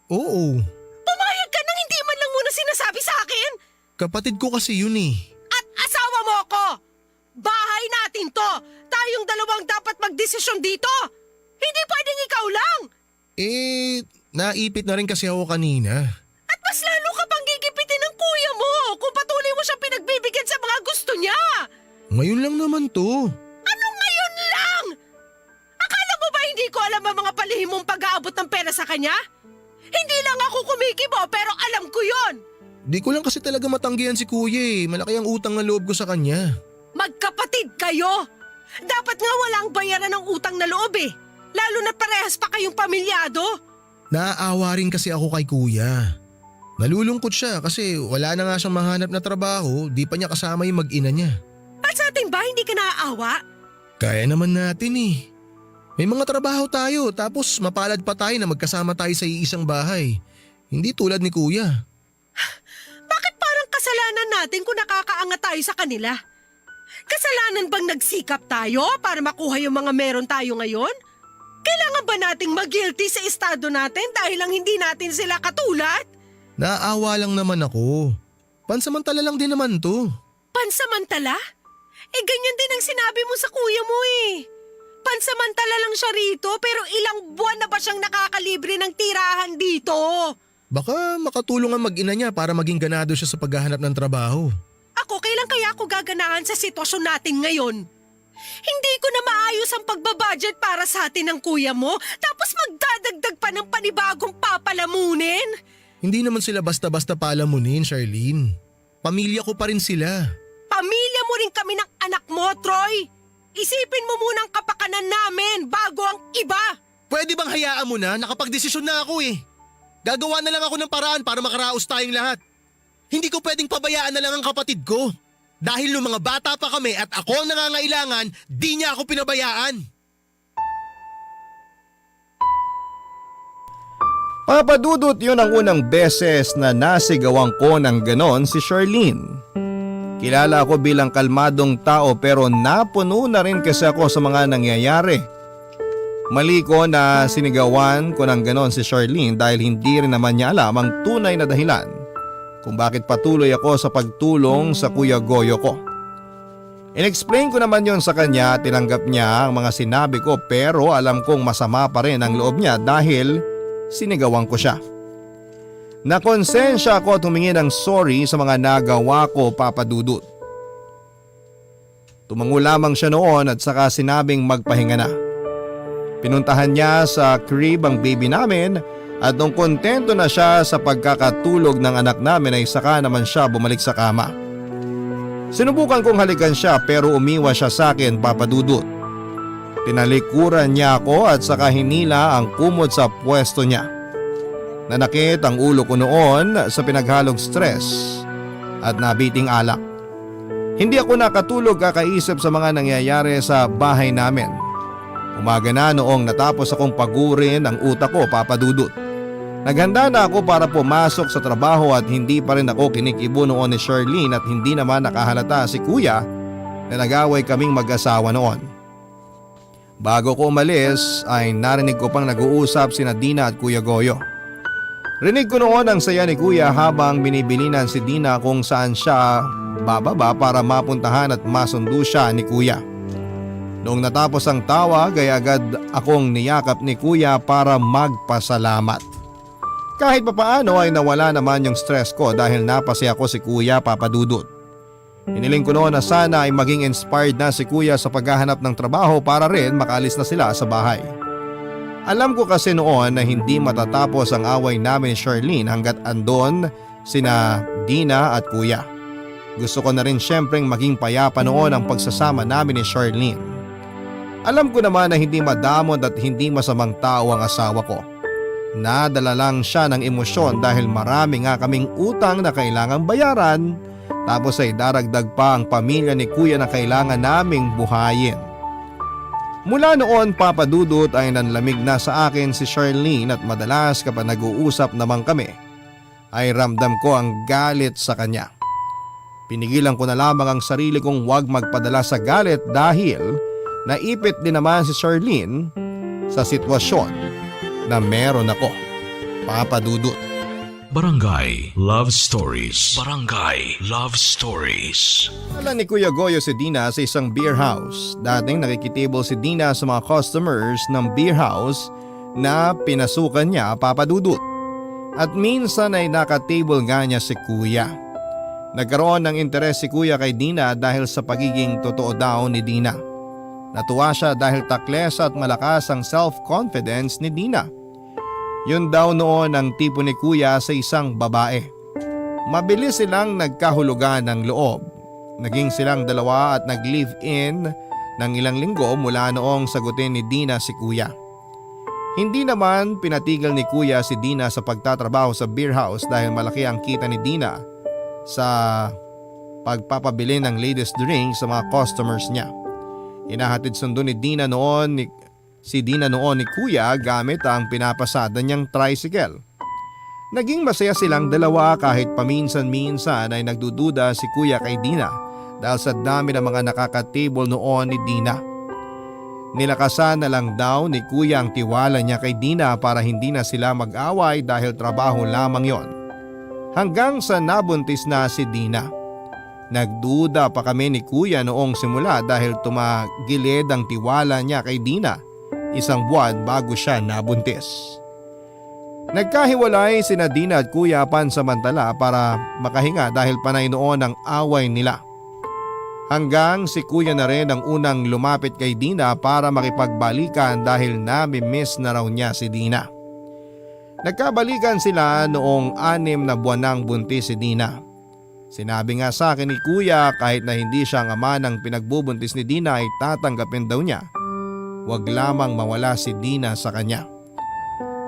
Oo, Pumayag ka nang hindi man lang muna sinasabi sa akin? kapatid ko kasi yun eh. At asawa mo ako! Bahay natin to! Tayong dalawang dapat magdesisyon dito! Hindi pwedeng ikaw lang! Naipit na rin kasi ako kanina. At mas lalo ka pang gigipitin ng kuya mo kung patuloy mo siya pinagbibigyan sa mga gusto niya! Ngayon lang naman to. Anong ngayon lang? Akala mo ba hindi ko alam ang mga palihim mong pag-aabot ng pera sa kanya? Hindi lang ako kumikibo pero alam ko yon. Di ko lang kasi talaga matanggihan si Kuya eh. Malaki ang utang na loob ko sa kanya. Magkapatid kayo! Dapat nga walang bayaran ng utang na loob eh. Lalo na parehas pa kayong pamilyado. Naaawa rin kasi ako kay Kuya. Nalulungkot siya kasi wala na nga siyang mahanap na trabaho, di pa niya kasama yung mag-ina niya. At sa ating ba hindi ka naaawa? Kaya naman natin eh. May mga trabaho tayo tapos mapalad pa tayo na magkasama tayo sa iisang bahay. Hindi tulad ni Kuya. Bakit parang kasalanan natin kung nakakaangat tayo sa kanila? Kasalanan bang nagsikap tayo para makuha yung mga meron tayo ngayon? Kailangan ba nating mag-guilty sa estado natin dahil lang hindi natin sila katulad? Naaawa lang naman ako. Pansamantala lang din naman to. Pansamantala? Ganyan din ang sinabi mo sa kuya mo eh. Pansamantala lang siya rito pero ilang buwan na ba siyang nakakalibre ng tirahan dito? Baka makatulong ang mag-ina niya para maging ganado siya sa paghahanap ng trabaho. Ako, kailan kaya ako gaganahan sa sitwasyon natin ngayon? Hindi ko na maayos ang pagbabudget para sa atin ng kuya mo tapos magdadagdag pa ng panibagong papalamunin? Hindi naman sila basta-basta palamunin, Charlene. Pamilya ko pa rin sila. Pamilya mo rin kami ng anak mo, Troy. Isipin mo muna ang kapakanan namin bago ang iba. Pwede bang hayaan mo na? Nakapagdesisyon na ako eh. Gagawa na lang ako ng paraan para makaraos tayong lahat. Hindi ko pwedeng pabayaan na lang ang kapatid ko. Dahil nung mga bata pa kami at ako ang nangangailangan, di niya ako pinabayaan. Papadudot yun ang unang beses na nasigawan ko ng ganon si Charlene. Kilala ako bilang kalmadong tao pero napuno na rin kasi ako sa mga nangyayari. Mali ko na sinigawan ko ng ganon si Charlene dahil hindi rin naman niya alam ang tunay na dahilan kung bakit patuloy ako sa pagtulong sa Kuya Goyo ko. In-explain ko naman yon sa kanya at tinanggap niya ang mga sinabi ko pero alam kong masama pa rin ang loob niya dahil sinigawan ko siya. Nakonsensya ako at humingi ng sorry sa mga nagawa ko, Papa Dudut. Tumango lamang siya noon at saka sinabing magpahinga na. Pinuntahan niya sa crib ang baby namin at nung kontento na siya sa pagkakatulog ng anak namin ay saka naman siya bumalik sa kama. Sinubukan kong halikan siya pero umiwas siya sa akin, Papa Dudut. Tinalikuran niya ako at saka hinila ang kumot sa pwesto niya. Nanakit ang ulo ko noon sa pinaghalong stress at nabiting alak. Hindi ako nakatulog kakaisip sa mga nangyayari sa bahay namin. Umaga na noong natapos akong pagurin ang utak ko, Papa Dudut. Naghanda na ako para pumasok sa trabaho at hindi pa rin ako kinikibo noon ni Charlene at hindi naman nakahalata si Kuya na nag-away kaming mag-asawa noon. Bago ko umalis ay narinig ko pang nag-uusap sina Dina at Kuya Goyo. Rinig ko noon ang saya ni Kuya habang binibilinan si Dina kung saan siya bababa para mapuntahan at masundo siya ni Kuya. Noong natapos ang tawag ay agad akong niyakap ni Kuya para magpasalamat. Kahit papaano ay nawala naman yung stress ko dahil napasaya ko si Kuya Papa Dudut. Hiniling ko noon na sana ay maging inspired na si Kuya sa paghahanap ng trabaho para rin makaalis na sila sa bahay. Alam ko kasi noon na hindi matatapos ang away namin ni Charlene hanggat andon sina Dina at Kuya. Gusto ko na rin syempreng maging payapa noon ang pagsasama namin ni Charlene. Alam ko naman na hindi madamot at hindi masamang tao ang asawa ko. Nadala lang siya ng emosyon dahil marami nga kaming utang na kailangang bayaran, tapos ay daragdag pa ang pamilya ni Kuya na kailangan naming buhayin. Mula noon Papa Dudut ay nanlamig na sa akin si Charlene at madalas kapag nag-uusap naman kami ay ramdam ko ang galit sa kanya. Pinigilan ko na lamang ang sarili kong huwag magpadala sa galit dahil naipit din naman si Charlene sa sitwasyon na meron ako. Papa Dudut. Barangay Love Stories. Barangay Love Stories. Alam ni Kuya Goyo si Dina sa isang beer house. Dating nakikitable si Dina sa mga customers ng beer house na pinasukan niya, Papa Dudut. At minsan ay nakatable nga niya si Kuya. Nagkaroon ng interes si Kuya kay Dina dahil sa pagiging totoo daw ni Dina. Natuwa siya dahil takles at malakas ang self-confidence ni Dina. Yun daw noon ang tipo ni Kuya sa isang babae. Mabilis silang nagkahulugan ng loob. Naging silang dalawa at nag-live-in ng ilang linggo mula noong sagutin ni Dina si Kuya. Hindi naman pinatigil ni Kuya si Dina sa pagtatrabaho sa beer house dahil malaki ang kita ni Dina sa pagpapabili ng latest drink sa mga customers niya. Inahatid sundo ni Dina noon ni Kuya gamit ang pinapasada niyang tricycle. Naging masaya silang dalawa kahit paminsan-minsan ay nagdududa si Kuya kay Dina dahil sa dami ng mga nakaka-table noon ni Dina. Nilakasan na lang daw ni Kuya ang tiwala niya kay Dina para hindi na sila mag-away dahil trabaho lamang yon. Hanggang sa nabuntis na si Dina. Nagduda pa kami ni Kuya noong simula dahil tumagilid ang tiwala niya kay Dina 1 buwan bago siya nabuntis. Nagkahiwalay sina Dina at Kuya pansamantala para makahinga dahil panay noon ang away nila. Hanggang si Kuya na rin ang unang lumapit kay Dina para makipagbalikan dahil nami-miss na raw niya si Dina. Nagkabalikan sila noong 6 na buwan nang buntis si Dina. Sinabi nga sa akin ni Kuya kahit na hindi siya ang ama ng pinagbubuntis ni Dina ay tatanggapin daw niya. Huwag lamang mawala si Dina sa kanya.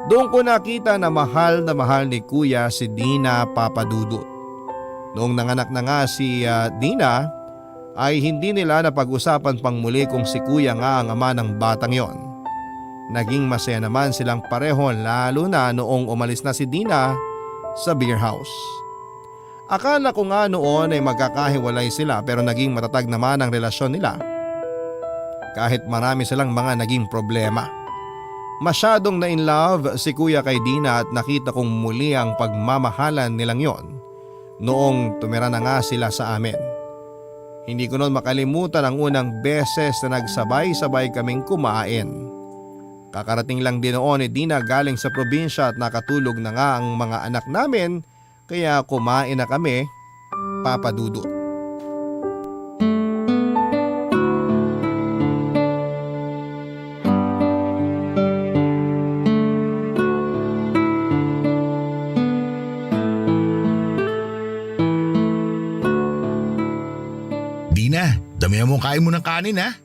Doon ko nakita na mahal ni Kuya si Dina, Papa Dudut. Noong nanganak na nga si Dina ay hindi nila napag-usapan pang muli kung si Kuya nga ang ama ng batang yon. Naging masaya naman silang pareho lalo na noong umalis na si Dina sa beer house. Akala ko nga noon ay magkakahiwalay sila pero naging matatag naman ang relasyon nila. Kahit marami silang mga naging problema. Masyadong na in love si Kuya kay Dina at nakita kong muli ang pagmamahalan nilang yon noong tumira na nga sila sa amin. Hindi ko noon makalimutan ang unang beses na nagsabay-sabay kaming kumain. Kakarating lang din noon ni Dina galing sa probinsya at nakatulog na nga ang mga anak namin. Kaya kumain na kami, Papa Dudut. Dina, damihan mo kain mo ng kanin ha.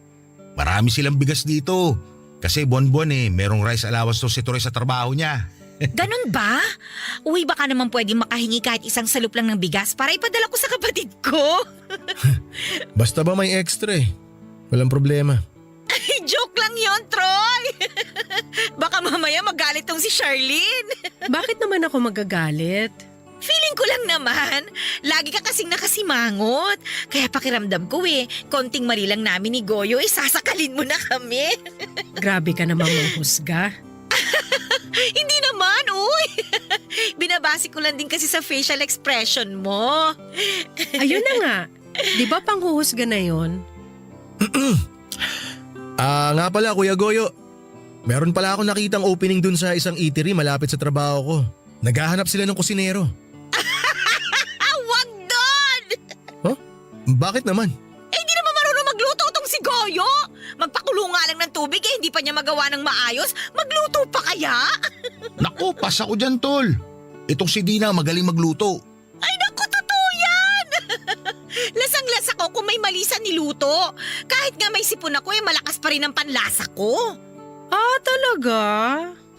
Marami silang bigas dito. Kasi buwan-buwan merong rice allowance to si Troy sa trabaho niya. Ganun ba? Uy, baka naman pwede makahingi kahit isang salup lang ng bigas para ipadala ko sa kapatid ko. Basta ba may extra walang problema. Ay, joke lang yon, Troy. Baka mamaya magalit tong si Charlene. Bakit naman ako magagalit? Feeling ko lang naman. Lagi ka kasing nakasimangot. Kaya pakiramdam ko konting mali lang namin ni Goyo, sasakalin mo na kami. Grabe ka namang manghusga. Hindi naman, uy. Binabase ko lang din kasi sa facial expression mo. Ayun na nga. Di ba panghuhusga na yon? Nga pala Kuya Goyo. Meron pala ako nakitang opening dun sa isang eatery malapit sa trabaho ko. Naghahanap sila ng kusinero. Wag doon! Huh? Bakit naman? Hindi naman marunong magluto tong si Goyo. Magpakulo nga lang ng tubig hindi pa niya magawa ng maayos. Magluto pa kaya? Naku, pas ako dyan, tol. Itong si Dina magaling magluto. Ay naku, totoo yan! Lasang-lasa ko kung may mali sa niluto. Kahit nga may sipon ako malakas pa rin ang panlasa ko. Ah, talaga?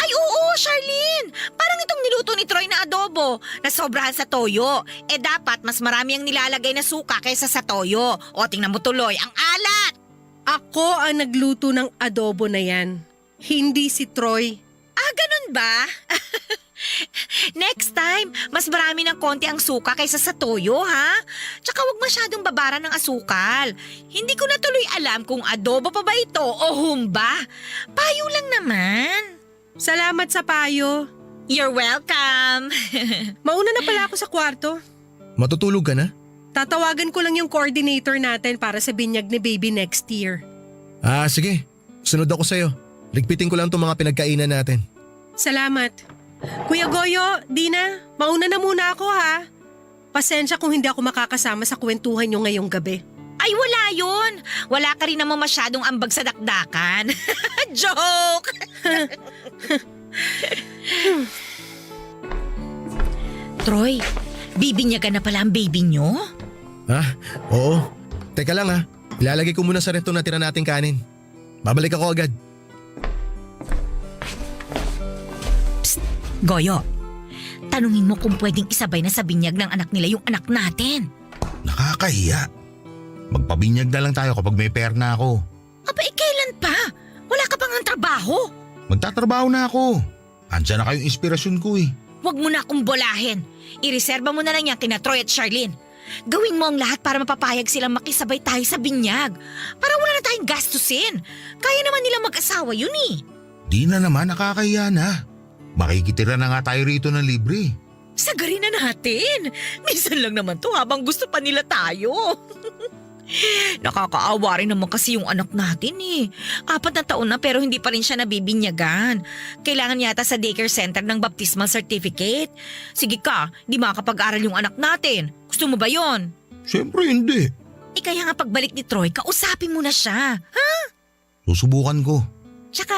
Ay oo, Charlene! Parang itong niluto ni Troy na adobo na sobrahan sa toyo. Dapat mas marami ang nilalagay na suka kaysa sa toyo. O tingnan mo tuloy, ang alat! Ako ang nagluto ng adobo na yan. Hindi si Troy. Ah, ganun ba? Next time, mas marami ng konti ang suka kaysa sa toyo, ha? Tsaka wag masyadong babara ng asukal. Hindi ko na tuloy alam kung adobo pa ba ito o humba. Payo lang naman. Salamat sa payo. You're welcome. Mauna na pala ako sa kwarto. Matutulog ka na? Tatawagan ko lang yung coordinator natin para sa binyag ni baby next year. Sige. Sunod ako sa'yo. Ligpitin ko lang itong mga pinagkainan natin. Salamat. Kuya Goyo, Dina, mauna na muna ako ha. Pasensya kung hindi ako makakasama sa kwentuhan nyo ngayong gabi. Ay wala yun. Wala ka rin naman masyadong ambag sa dakdakan. Joke! Troy, bibinyagan na pala ang baby nyo? Oo. Teka lang Ilalagay ko muna sa ref itong natira nating kanin. Babalik ako agad. Goyo, tanungin mo kung pwedeng isabay na sa binyag ng anak nila yung anak natin. Nakakahiya. Magpabinyag na lang tayo kapag may pera na ako. Aba, kailan pa? Wala ka pang ang trabaho. Magtatrabaho na ako. Andiyan na kayong inspirasyon ko eh. Huwag mo na akong bolahin. Ireserba mo na lang yan kina Troy at Charlene. Gawin mo ang lahat para mapapayag silang makisabay tayo sa binyag. Para wala na tayong gastusin. Kaya naman nilang mag-asawa yun eh. Di na naman, nakakahiya na. Makikitira na nga tayo rito ng libre. Sagarin na natin. Minsan lang naman to habang gusto pa nila tayo. Nakakaawa rin naman kasi yung anak natin eh. 4 na taon na pero hindi pa rin siya nabibinyagan. Kailangan yata sa daycare center ng baptismal certificate. Sige ka, di makakapag-aral yung anak natin. Gusto mo ba yon? Siyempre hindi. Kaya nga pagbalik ni Troy, kausapin mo na siya. Susubukan ko. Tsaka,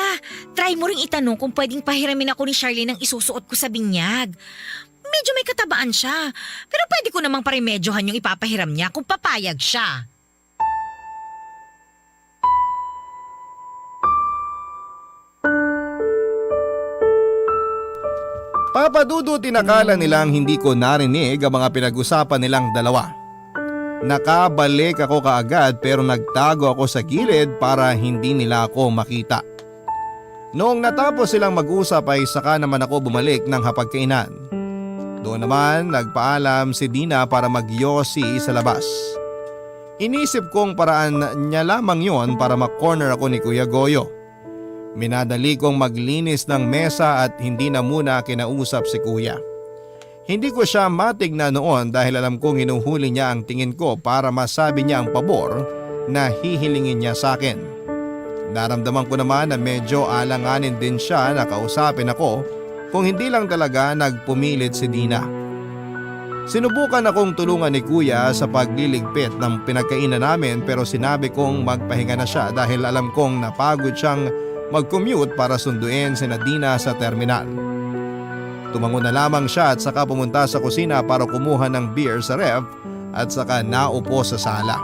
try mo ring itanong kung pwedeng pahiramin ako ni Charlene ang isusuot ko sa binyag. Medyo may katabaan siya. Pero pwede ko namang paremedyohan yung ipapahiram niya kung papayag siya. Papadudo tinakala nilang hindi ko narinig ang mga pinag-usapan nilang dalawa. Nakabalik ako kaagad pero nagtago ako sa gilid para hindi nila ako makita. Noong natapos silang mag-usap ay saka naman ako bumalik ng hapagkainan. Doon naman nagpaalam si Dina para magyosi sa labas. Inisip kong paraan niya lamang yon para makorner ako ni Kuya Goyo. Minadali kong maglinis ng mesa at hindi na muna kinausap si Kuya. Hindi ko siya matignan noon dahil alam kong hinuhuli niya ang tingin ko para masabi niya ang pabor na hihilingin niya sa akin. Naramdaman ko naman na medyo alanganin din siya na kausapin ako kung hindi lang talaga nagpumilit si Dina. Sinubukan akong tulungan ni Kuya sa pagliligpit ng pinagkainan namin pero sinabi kong magpahinga na siya dahil alam kong napagod siyang mag-commute para sunduin si Dina sa terminal. Tumango na lamang siya at saka pumunta sa kusina para kumuha ng beer sa ref at saka naupo sa sala.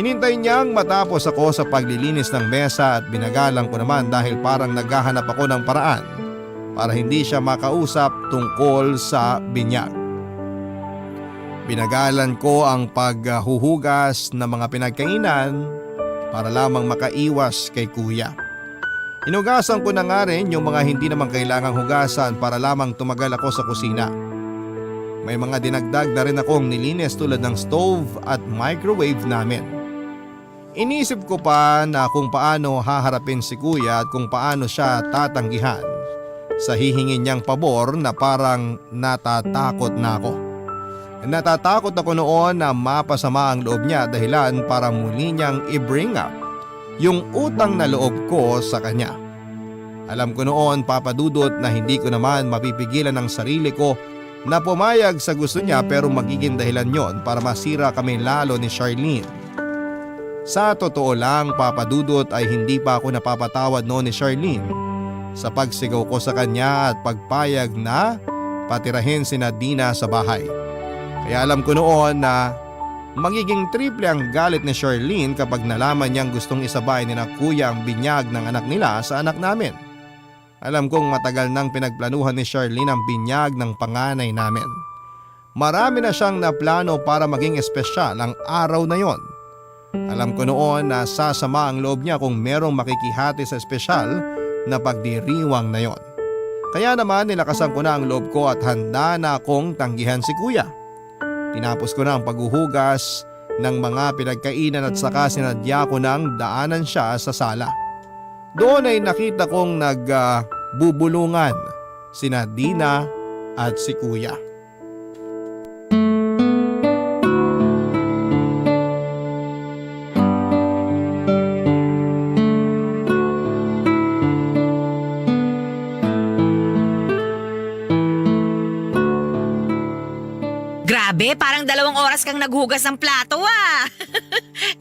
Hinintay niyang matapos ako sa paglilinis ng mesa at binagalang ko naman dahil parang naghahanap ako ng paraan para hindi siya makausap tungkol sa binyag. Binagalan ko ang paghuhugas ng mga pinagkainan para lamang makaiwas kay Kuya. Hinugasan ko na nga rin yung mga hindi naman kailangang hugasan para lamang tumagal ako sa kusina. May mga dinagdag na rin akong nilinis tulad ng stove at microwave namin. Inisip ko pa na kung paano haharapin si kuya at kung paano siya tatanggihan sa hihingin niyang pabor na parang natatakot na ako. Natatakot ako noon na mapasama ang loob niya dahilan para muli niyang i-bring up yung utang na loob ko sa kanya. Alam ko noon, Papa Dudut, na hindi ko naman mapipigilan ang sarili ko na pumayag sa gusto niya, pero magiging dahilan yon para masira kami lalo ni Charlene. Sa totoo lang, Papa Dudut, ay hindi pa ako napapatawad noon ni Charlene sa pagsigaw ko sa kanya at pagpayag na patirahin si Dina sa bahay. Kaya alam ko noon na magiging triple ang galit ni Charlene kapag nalaman niyang gustong isabay ni na kuya ang binyag ng anak nila sa anak namin. Alam kong matagal nang pinagplanuhan ni Charlene ang binyag ng panganay namin. Marami na siyang naplano para maging espesyal ang araw na yon. Alam ko noon na sasama ang loob niya kung merong makikihati sa espesyal na pagdiriwang na yon. Kaya naman nilakasan ko na ang loob ko at handa na akong tanggihan si kuya. Tinapos ko na ang paghuhugas ng mga pinagkainan at saka sinadya ko nang daanan siya sa sala. Doon ay nakita kong nagbubulungan sina Dina at si kuya. Grabe, parang 2 oras kang naghugas ng plato ah.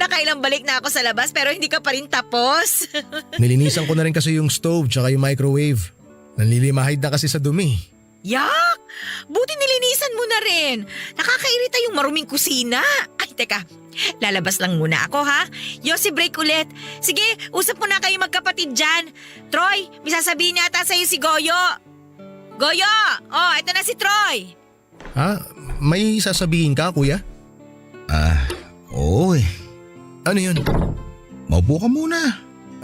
Nakailang balik na ako sa labas pero hindi ka pa rin tapos. Nilinisan ko na rin kasi yung stove tsaka yung microwave. Nanlilimahid na kasi sa dumi. Yak! Buti nilinisan mo na rin. Nakakairita yung maruming kusina. Ay, teka. Lalabas lang muna ako ha. Yossi, break ulit. Sige, usap mo na kayo magkapatid dyan. Troy, may sasabihin yata sa'yo si Goyo. Goyo! Oh, eto na si Troy. Ha? May sasabihin ka, kuya? Oo eh. Ano yun? Maupo ka muna.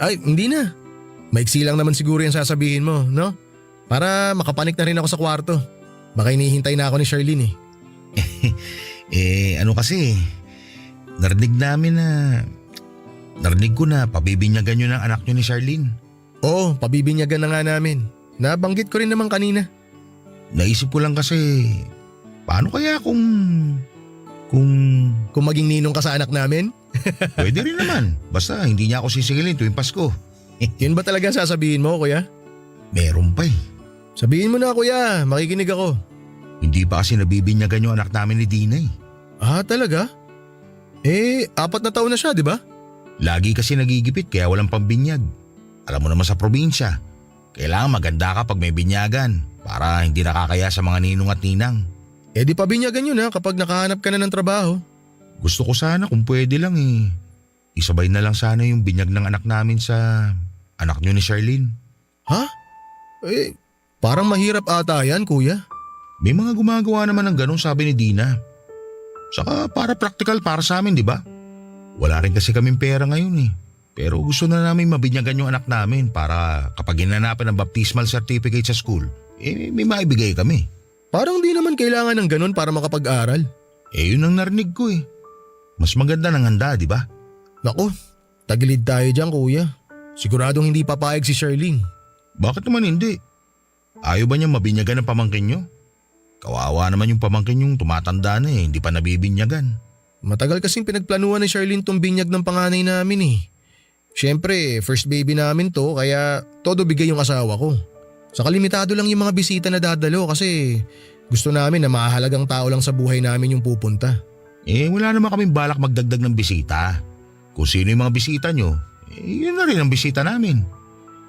Ay, hindi na. Maiksi lang naman siguro yung sasabihin mo, no? Para makapanik na rin ako sa kwarto. Baka hinihintay na ako ni Charlene Ano kasi, narinig ko na pabibinyagan nyo ng anak nyo ni Charlene. Oo, pabibinyagan na nga namin. Nabanggit ko rin naman kanina. Naisip ko lang kasi, paano kaya kung maging ninong ka sa anak namin? pwede rin naman. Basta hindi niya ako sisigilin tuwing Pasko. Yun ba talaga sasabihin mo, kuya? Meron pa eh. Sabihin mo na, kuya. Makikinig ako. Hindi pa kasi nabibinyagan yung anak namin ni Dina eh. Ah, talaga? 4 na taon na siya, di ba? Lagi kasi nagigipit kaya walang pambinyag. Alam mo naman sa probinsya, kailangan maganda ka pag may binyagan para hindi nakakaya sa mga ninong at ninang. Di pabinyagan yun kapag nakahanap ka na ng trabaho. Gusto ko sana kung pwede lang isabay na lang sana yung binyag ng anak namin sa anak nyo ni Charlene. Ha? Parang mahirap ata yan, kuya. May mga gumagawa naman ng ganun, sabi ni Dina. Saka para practical para sa amin, di ba? Wala rin kasi kaming pera ngayon Pero gusto na namin mabinyagan yung anak namin para kapag ginanapan ng baptismal certificate sa school, may maibigay kami. Parang di naman kailangan ng ganun para makapag-aral. Yun ang narinig ko Mas maganda ng handa, di ba? Naku, tagilid tayo dyan, kuya. Siguradong hindi papayag si Charlene. Bakit naman hindi? Ayaw ba niya mabinyagan ng pamangkin nyo? Kawawa naman yung pamangkin yung tumatanda na hindi pa nabibinyagan. Matagal kasing pinagplanuhan ni Charlene tong binyag ng panganay namin Siyempre, first baby namin to kaya todo bigay yung asawa ko. Saka limitado lang yung mga bisita na dadalo kasi gusto namin na mahalagang tao lang sa buhay namin yung pupunta. Wala naman kaming balak magdagdag ng bisita. Kung sino yung mga bisita nyo, yun na rin ang bisita namin.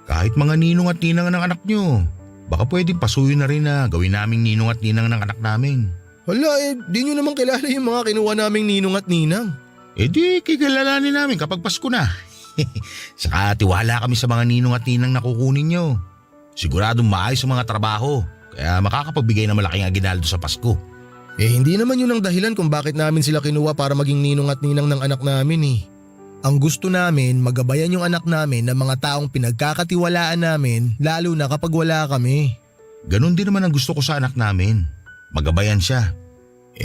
Kahit mga ninong at ninang ng anak nyo, baka pwedeng pasuyo na rin na gawin naming ninong at ninang ng anak namin. Wala di nyo naman kilala yung mga kinuha naming ninong at ninang. Di kikilalanin namin kapag Pasko na. Saka tiwala kami sa mga ninong at ninang na kukunin nyo. Siguradong maayos ang mga trabaho, kaya makakapagbigay ng malaking aginaldo sa Pasko. Hindi naman yun ang dahilan kung bakit namin sila kinuha para maging ninong at ninang ng anak namin Ang gusto namin, magabayan yung anak namin ng mga taong pinagkakatiwalaan namin lalo na kapag wala kami. Ganon din naman ang gusto ko sa anak namin. Magabayan siya.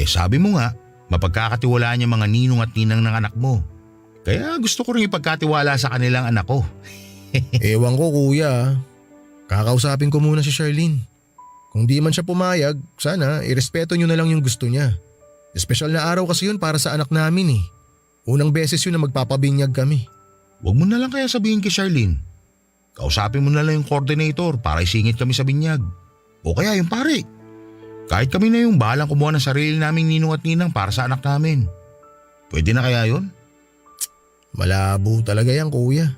Sabi mo nga, mapagkakatiwalaan niya mga ninong at ninang ng anak mo. Kaya gusto ko rin ipagkatiwala sa kanilang anak ko. Ewan ko kuya. Kakausapin ko muna si Charlene. Kung di man siya pumayag, sana irespeto nyo na lang yung gusto niya. Espesyal na araw kasi yun para sa anak namin eh. Unang beses yun na magpapabinyag kami. Huwag mo na lang kaya sabihin kay Charlene. Kausapin mo na lang yung coordinator para isingit kami sa binyag. O kaya yung pare. Kahit kami na yung bahalang kumuha ng sarili naming ninong at ninang para sa anak namin. Pwede na kaya yun? Malabo talaga yan kuya.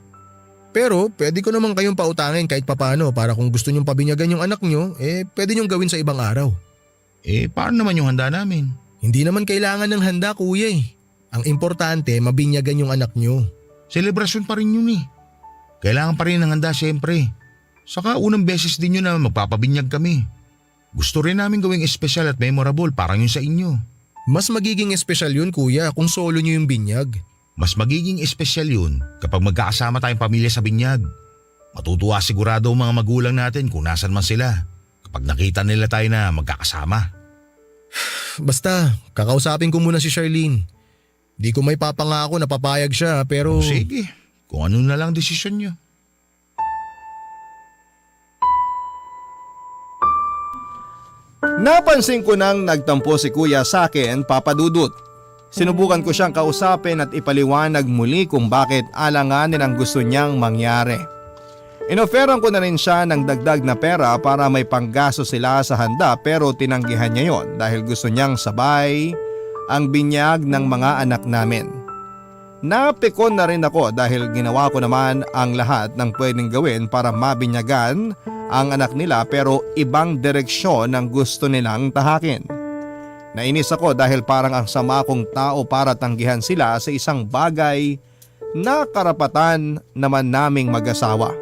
Pero pwede ko naman kayong pautangin kahit papano para kung gusto nyong pabinyagan yung anak nyo, pwede nyong gawin sa ibang araw. Paano naman yung handa namin? Hindi naman kailangan ng handa kuya eh. Ang importante, mabinyagan yung anak nyo. Selebrasyon pa rin yun eh. Kailangan pa rin ng handa siyempre. Saka unang beses din yun na magpapabinyag kami. Gusto rin namin gawing espesyal at memorable parang yun sa inyo. Mas magiging espesyal yun kuya kung solo nyo yung binyag. Mas magiging espesyal yun kapag magkakasama tayong pamilya sa binyag. Matutuwa sigurado ang mga magulang natin kung nasan man sila kapag nakita nila tayo na magkakasama. Basta, kakausapin ko muna si Charlene. Di ko may papangako na papayag siya pero… Sige, kung ano na lang desisyon niyo. Napansin ko nang nagtampo si kuya sa akin, Papa Dudut. Sinubukan ko siyang kausapin at ipaliwanag muli kung bakit alanganin ang gusto niyang mangyari. Inoferan ko na rin siya ng dagdag na pera para may panggaso sila sa handa pero tinanggihan niya yon dahil gusto niyang sabay ang binyag ng mga anak namin. Napikon na rin ako dahil ginawa ko naman ang lahat ng pwedeng gawin para mabinyagan ang anak nila pero ibang direksyon ang gusto nilang tahakin. Nainis ako dahil parang ang sama kong tao para tanggihan sila sa isang bagay na karapatan naman naming mag-asawa.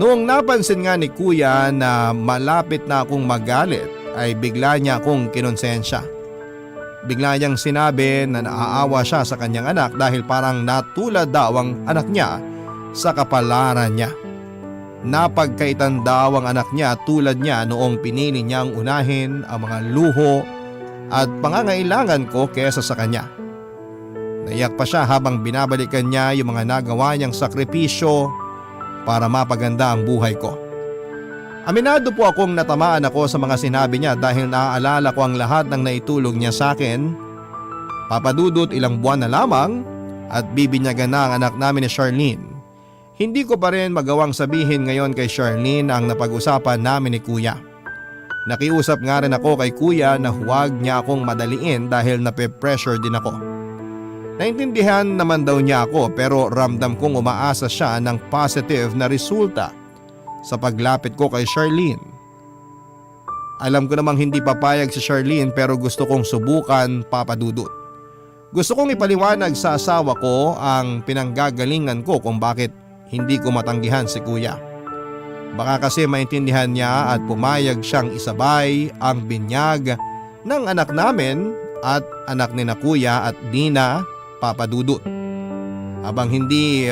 Noong napansin nga ni kuya na malapit na akong magalit ay bigla niya akong kinonsensya. Bigla niyang sinabi na naaawa siya sa kanyang anak dahil parang natulad daw ang anak niya sa kapalaran niya. Napagkaitan daw ang anak niya tulad niya noong pinili niyang unahin ang mga luho at pangangailangan ko kesa sa kanya. Naiyak pa siya habang binabalikan niya yung mga nagawa niyang sakripisyo para mapaganda ang buhay ko. Aminado po akong natamaan ako sa mga sinabi niya dahil naaalala ko ang lahat ng naitulog niya sa akin. Papadudot ilang buwan na lamang at bibinyagan na ang anak namin ni Charlene. Hindi ko pa rin magawang sabihin ngayon kay Charlene ang napag-usapan namin ni kuya. Nakiusap nga rin ako kay kuya na huwag niya akong madaliin dahil nape-pressure din ako. Naintindihan naman daw niya ako pero ramdam kong umaasa siya ng positive na resulta sa paglapit ko kay Charlene. Alam ko namang hindi papayag si Charlene pero gusto kong subukan, Papa Dudut. Gusto kong ipaliwanag sa asawa ko ang pinanggagalingan ko kung bakit hindi ko matanggihan si kuya. Baka kasi maintindihan niya at pumayag siyang isabay ang binyag ng anak namin at anak ni na kuya at Nina, Papa Dudut. Habang hindi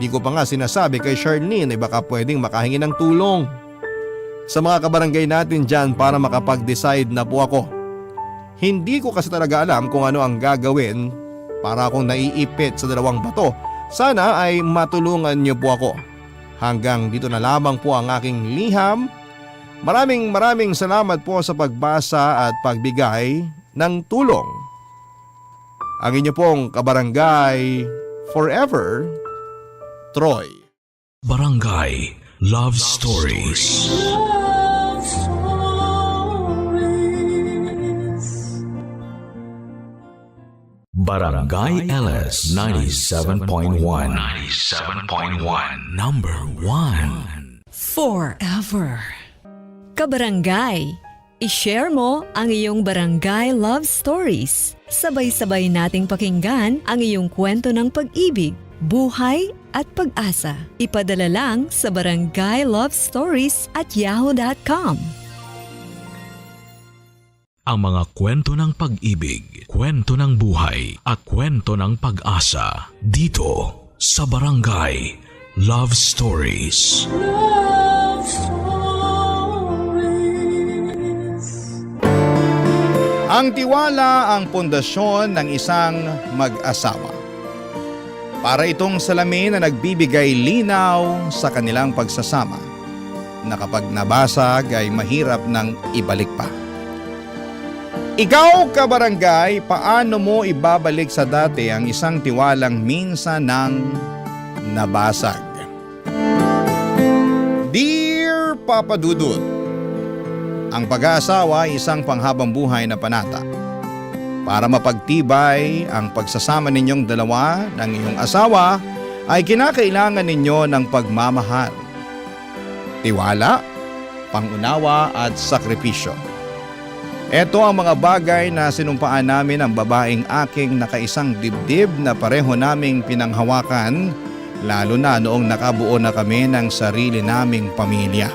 ko pa nga sinasabi kay Charlene ay baka pwedeng makahingi ng tulong sa mga kabarangay natin dyan para makapag-decide na po ako. Hindi ko kasi talaga alam kung ano ang gagawin para akong naiipit sa dalawang bato. Sana ay matulungan niyo po ako. Hanggang dito na lamang po ang aking liham. Maraming salamat po sa pagbasa at pagbigay ng tulong. Ang inyo pong kabarangay forever, Troy. Barangay Love Stories. Barangay LS 97.1 Number 1 Forever. Kabarangay, i-share mo ang iyong barangay love stories. Sabay-sabay nating pakinggan ang iyong kwento ng pag-ibig, buhay at pag-asa. Ipadala lang sa barangaylovestories@yahoo.com. Ang mga kwento ng pag-ibig, kwento ng buhay at kwento ng pag-asa dito sa Barangay Love Stories. Love Stories. Ang tiwala ang pundasyon ng isang mag-asawa. Para itong salamin na nagbibigay linaw sa kanilang pagsasama na kapag nabasag ay mahirap nang ibalik pa. Ikaw, kabarangay, paano mo ibabalik sa dati ang isang tiwalang minsan nang nabasag? Dear Papa Dudut, ang pag-aasawa ay isang panghabang buhay na panata. Para mapagtibay ang pagsasama ninyong dalawa ng iyong asawa ay kinakailangan ninyo ng pagmamahal, tiwala, pangunawa at sakripisyo. Ito ang mga bagay na sinumpaan namin ang babaeng aking nakaisang dibdib na pareho naming pinanghawakan, lalo na noong nakabuo na kami ng sarili naming pamilya.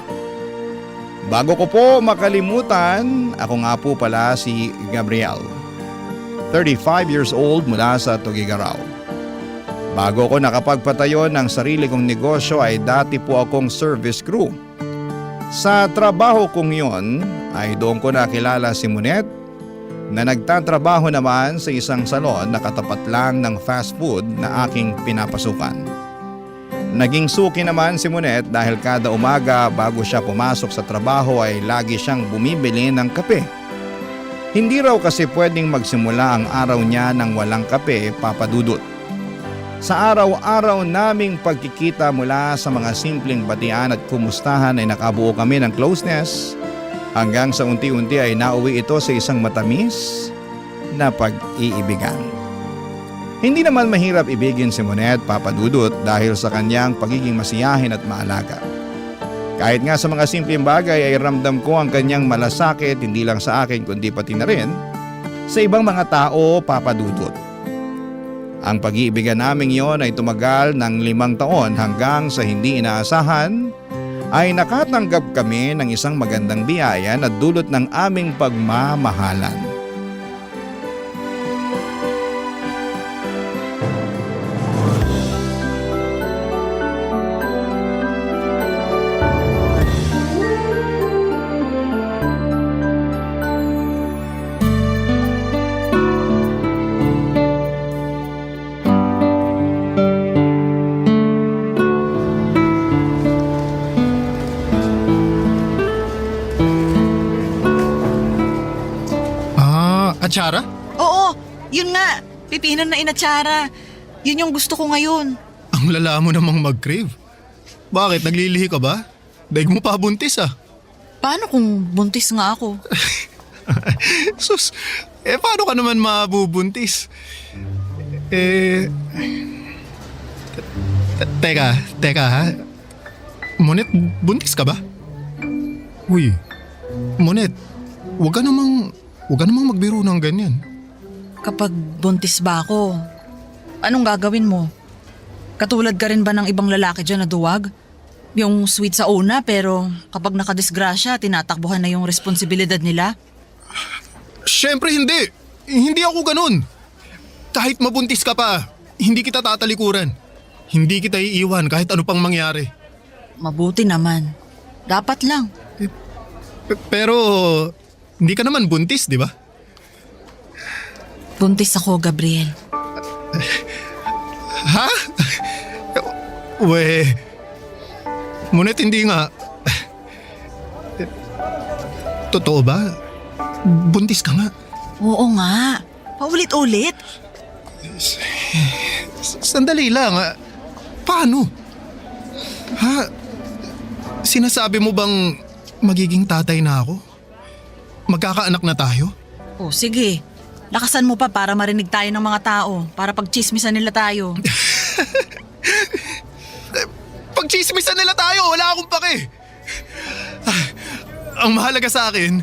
Bago ko po makalimutan, ako nga po pala si Gabriel, 35 years old mula sa Tugigaraw. Bago ko nakapagpatayo ng sarili kong negosyo ay dati po akong service crew. Sa trabaho kong yon ay doon ko nakilala si Monet na nagtatrabaho naman sa isang salon na katapat lang ng fast food na aking pinapasukan. Naging suki naman si Monet dahil kada umaga bago siya pumasok sa trabaho ay lagi siyang bumibili ng kape. Hindi raw kasi pwedeng magsimula ang araw niya ng walang kape, Papa Dudut. Sa araw-araw naming pagkikita mula sa mga simpleng batian at kumustahan ay nakabuo kami ng closeness hanggang sa unti-unti ay nauwi ito sa isang matamis na pag-iibigan. Hindi naman mahirap ibigin si Monet, Papa Dudut, dahil sa kanyang pagiging masiyahin at maalaga. Kahit nga sa mga simpleng bagay ay ramdam ko ang kanyang malasakit hindi lang sa akin kundi pati na rin sa ibang mga tao, Papa Dudut. Ang pag-iibigan naming yon ay tumagal ng 5 taon hanggang sa hindi inaasahan ay nakatanggap kami ng isang magandang biyaya na dulot ng aming pagmamahalan. Atsara? Oo, yun nga. Pipinan na inatsara. Yun yung gusto ko ngayon. Ang lala mo namang mag-crave. Bakit? Naglilihi ka ba? Daig mo pa buntis ah. Paano kung buntis nga ako? Sus, paano ka naman mabubuntis? Teka ha. Monet, buntis ka ba? Uy, Monet, huwag ka namang magbiro ng ganyan. Kapag buntis ba ako, anong gagawin mo? Katulad ka rin ba ng ibang lalaki dyan na duwag? Yung sweet sa una pero kapag nakadisgrasya, tinatakbuhan na yung responsibilidad nila? Siyempre hindi. Hindi ako ganun. Kahit mabuntis ka pa, hindi kita tatalikuran. Hindi kita iiwan kahit ano pang mangyari. Mabuti naman. Dapat lang. Pero hindi ka naman buntis, di ba? Buntis ako, Gabriel. Ha? Monet, hindi nga. Totoo ba? Buntis ka nga. Oo nga. Paulit-ulit. Sandali lang. Paano? Ha? Sinasabi mo bang magiging tatay na ako? Magkakaanak na tayo? O sige, lakasan mo pa para marinig tayo ng mga tao, para pagchismisan nila tayo. Pagchismisan nila tayo, wala akong pake. Ang mahalaga sa akin,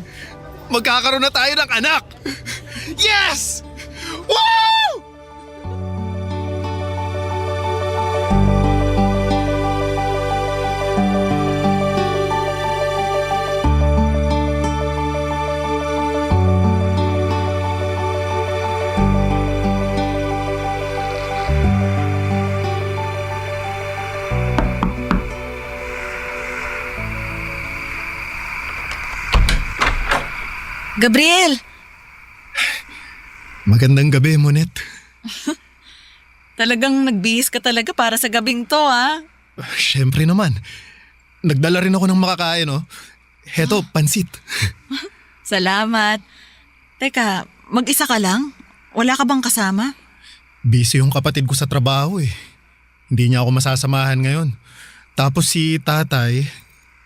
magkakaroon na tayo ng anak. Yes! Woo! Gabriel! Magandang gabi, Monet. Talagang nagbihis ka talaga para sa gabing to, ha? Siyempre naman. Nagdala rin ako ng makakain, oh. Heto, pansit. Salamat. Teka, mag-isa ka lang? Wala ka bang kasama? Busy yung kapatid ko sa trabaho eh. Hindi niya ako masasamahan ngayon. Tapos si tatay,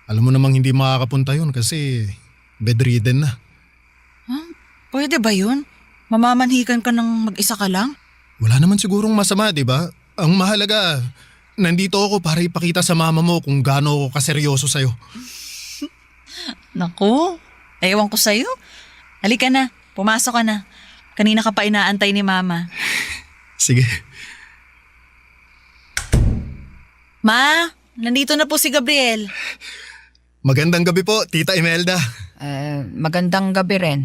alam mo namang hindi makakapunta yun kasi bedridden na. Pwede ba yun? Mamamanhikan ka ng mag-isa ka lang? Wala naman sigurong masama, di ba? Ang mahalaga, nandito ako para ipakita sa mama mo kung gaano ako kaseryoso sa'yo. Naku, ewan ko sa'yo. Halika na, pumasok ka na. Kanina ka pa inaantay ni Mama. Sige. Ma, nandito na po si Gabriel. Magandang gabi po, Tita Imelda. Magandang gabi rin.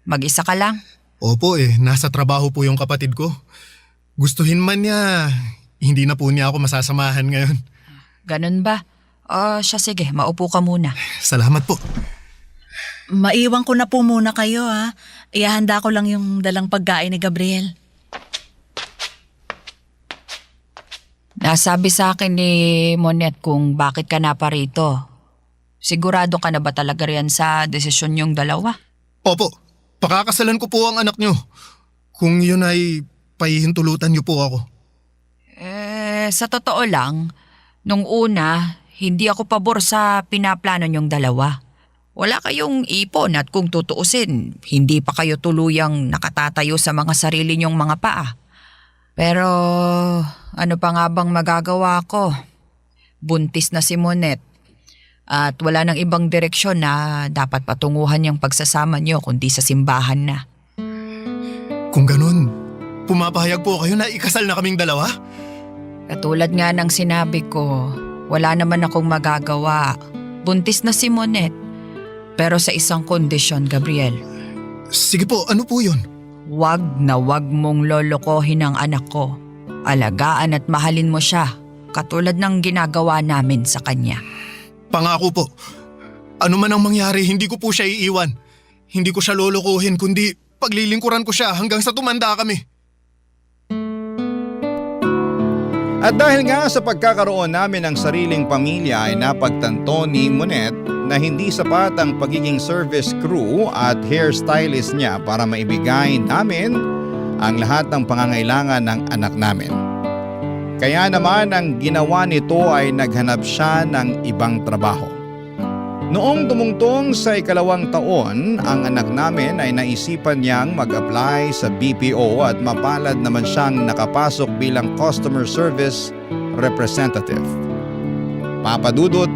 Mag-isa ka lang? Opo nasa trabaho po yung kapatid ko. Gustuhin man niya, hindi na po niya ako masasamahan ngayon. Ganun ba? Siya sige, maupo ka muna. Salamat po. Maiwan ko na po muna kayo, ha. Ihahanda ko lang yung dalang pagkain ni Gabriel. Nasabi sa akin ni Monet kung bakit ka na pa rito. Sigurado ka na ba talaga riyan sa desisyon niyong dalawa? Opo, pakakasalan ko po ang anak niyo. Kung yun ay pahihintulutan niyo po ako. Sa totoo lang, nung una, hindi ako pabor sa pinaplano niyong dalawa. Wala kayong ipon at kung tutuusin, hindi pa kayo tuluyang nakatatayo sa mga sarili niyong mga paa. Pero ano pa nga bang magagawa ko? Buntis na si Monet at wala nang ibang direksyon na dapat patunguhan yung pagsasama niyo kundi sa simbahan na. Kung ganun, pumapahayag po kayo na ikasal na kaming dalawa? Katulad nga ng sinabi ko, wala naman akong magagawa. Buntis na si Monet. Pero sa isang kondisyon, Gabriel. Sige po, ano po yun? Wag na wag mong lolokohin ang anak ko. Alagaan at mahalin mo siya, katulad ng ginagawa namin sa kanya. Pangako po. Ano man ang mangyari, hindi ko po siya iiwan. Hindi ko siya lolokohin, kundi paglilingkuran ko siya hanggang sa tumanda kami. At dahil nga sa pagkakaroon namin ng sariling pamilya ay napagtanto ni Monet na hindi sapat ang pagiging service crew at hairstylist niya para maibigay namin ang lahat ng pangangailangan ng anak namin. Kaya naman ang ginawa nito ay naghanap siya ng ibang trabaho. Noong tumungtong sa 2nd taon, ang anak namin ay naisipan niyang mag-apply sa BPO at mapalad naman siyang nakapasok bilang customer service representative. Papa Dudut,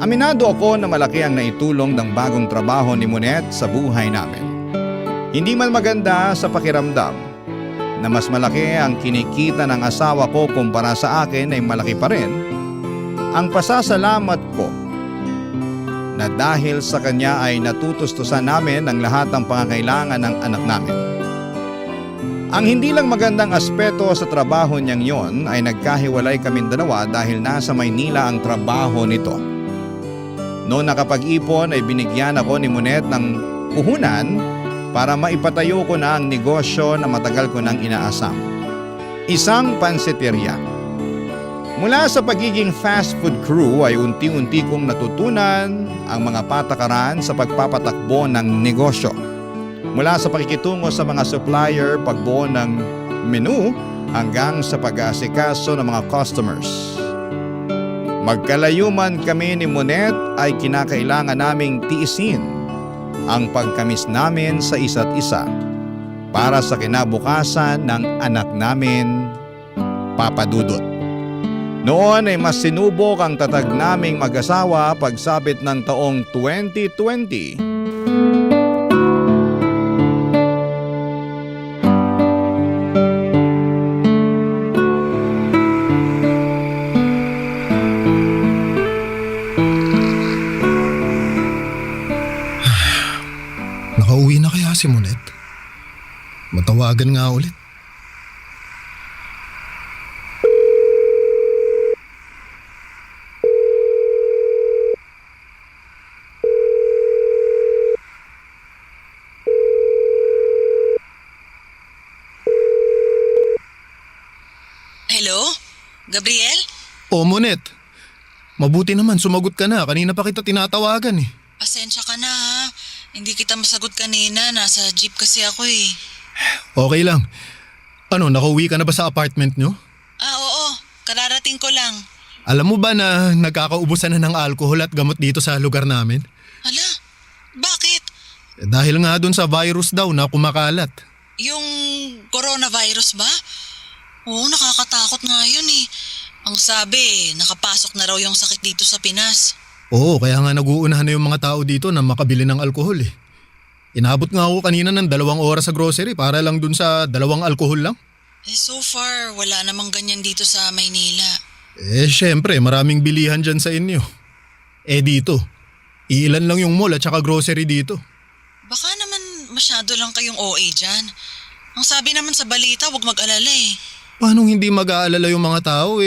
aminado ako na malaki ang naitulong ng bagong trabaho ni Monet sa buhay namin. Hindi man maganda sa pakiramdam na mas malaki ang kinikita ng asawa ko kumpara sa akin ay malaki pa rin ang pasasalamat ko na dahil sa kanya ay natutustusan namin ang lahat ng pangangailangan ng anak namin. Ang hindi lang magandang aspeto sa trabaho niyang yon ay nagkahiwalay kaming dalawa dahil nasa Maynila ang trabaho nito. Noong nakapag-ipon ay binigyan ako ni Monet ng puhunan para maipatayo ko na ang negosyo na matagal ko nang inaasam. Isang pansiteria. Mula sa pagiging fast food crew ay unti-unti kong natutunan ang mga patakaran sa pagpapatakbo ng negosyo. Mula sa pakikitungo sa mga supplier, pagbuo ng menu hanggang sa pag-aasikaso ng mga customers. Magkalayo man kami ni Monet ay kinakailangan naming tiisin ang pagkamis namin sa isa't isa para sa kinabukasan ng anak namin, Papa Dudut. Noon ay mas sinubok ang tatag naming mag-asawa pagsabit ng taong 2020. Nakauwi na kaya si Monet? Matawagan nga ulit. Hello? Gabriel? O Monet, mabuti naman sumagot ka na. Kanina pa kita tinatawagan eh. Pasensya ka na ha. Hindi kita masagot kanina. Nasa jeep kasi ako eh. Okay lang. Ano, nakauwi ka na ba sa apartment nyo? Oo. Kararating ko lang. Alam mo ba na nagkakaubusan na ng alcohol at gamot dito sa lugar namin? Hala? Bakit? Dahil nga dun sa virus daw na kumakalat. Yung coronavirus ba? Oo, nakakatakot nga yun eh. Ang sabi, nakapasok na raw yung sakit dito sa Pinas. Oo, kaya nga naguunahan na yung mga tao dito na makabili ng alkohol eh. Inabot nga ako kanina ng 2 oras sa grocery para lang dun sa 2 alkohol lang. So far, wala namang ganyan dito sa Maynila. Syempre, maraming bilihan dyan sa inyo. Dito, iilan lang yung mall at saka grocery dito. Baka naman masyado lang kayong OA dyan. Ang sabi naman sa balita, huwag mag-alala eh. Paano hindi mag-aalala yung mga tao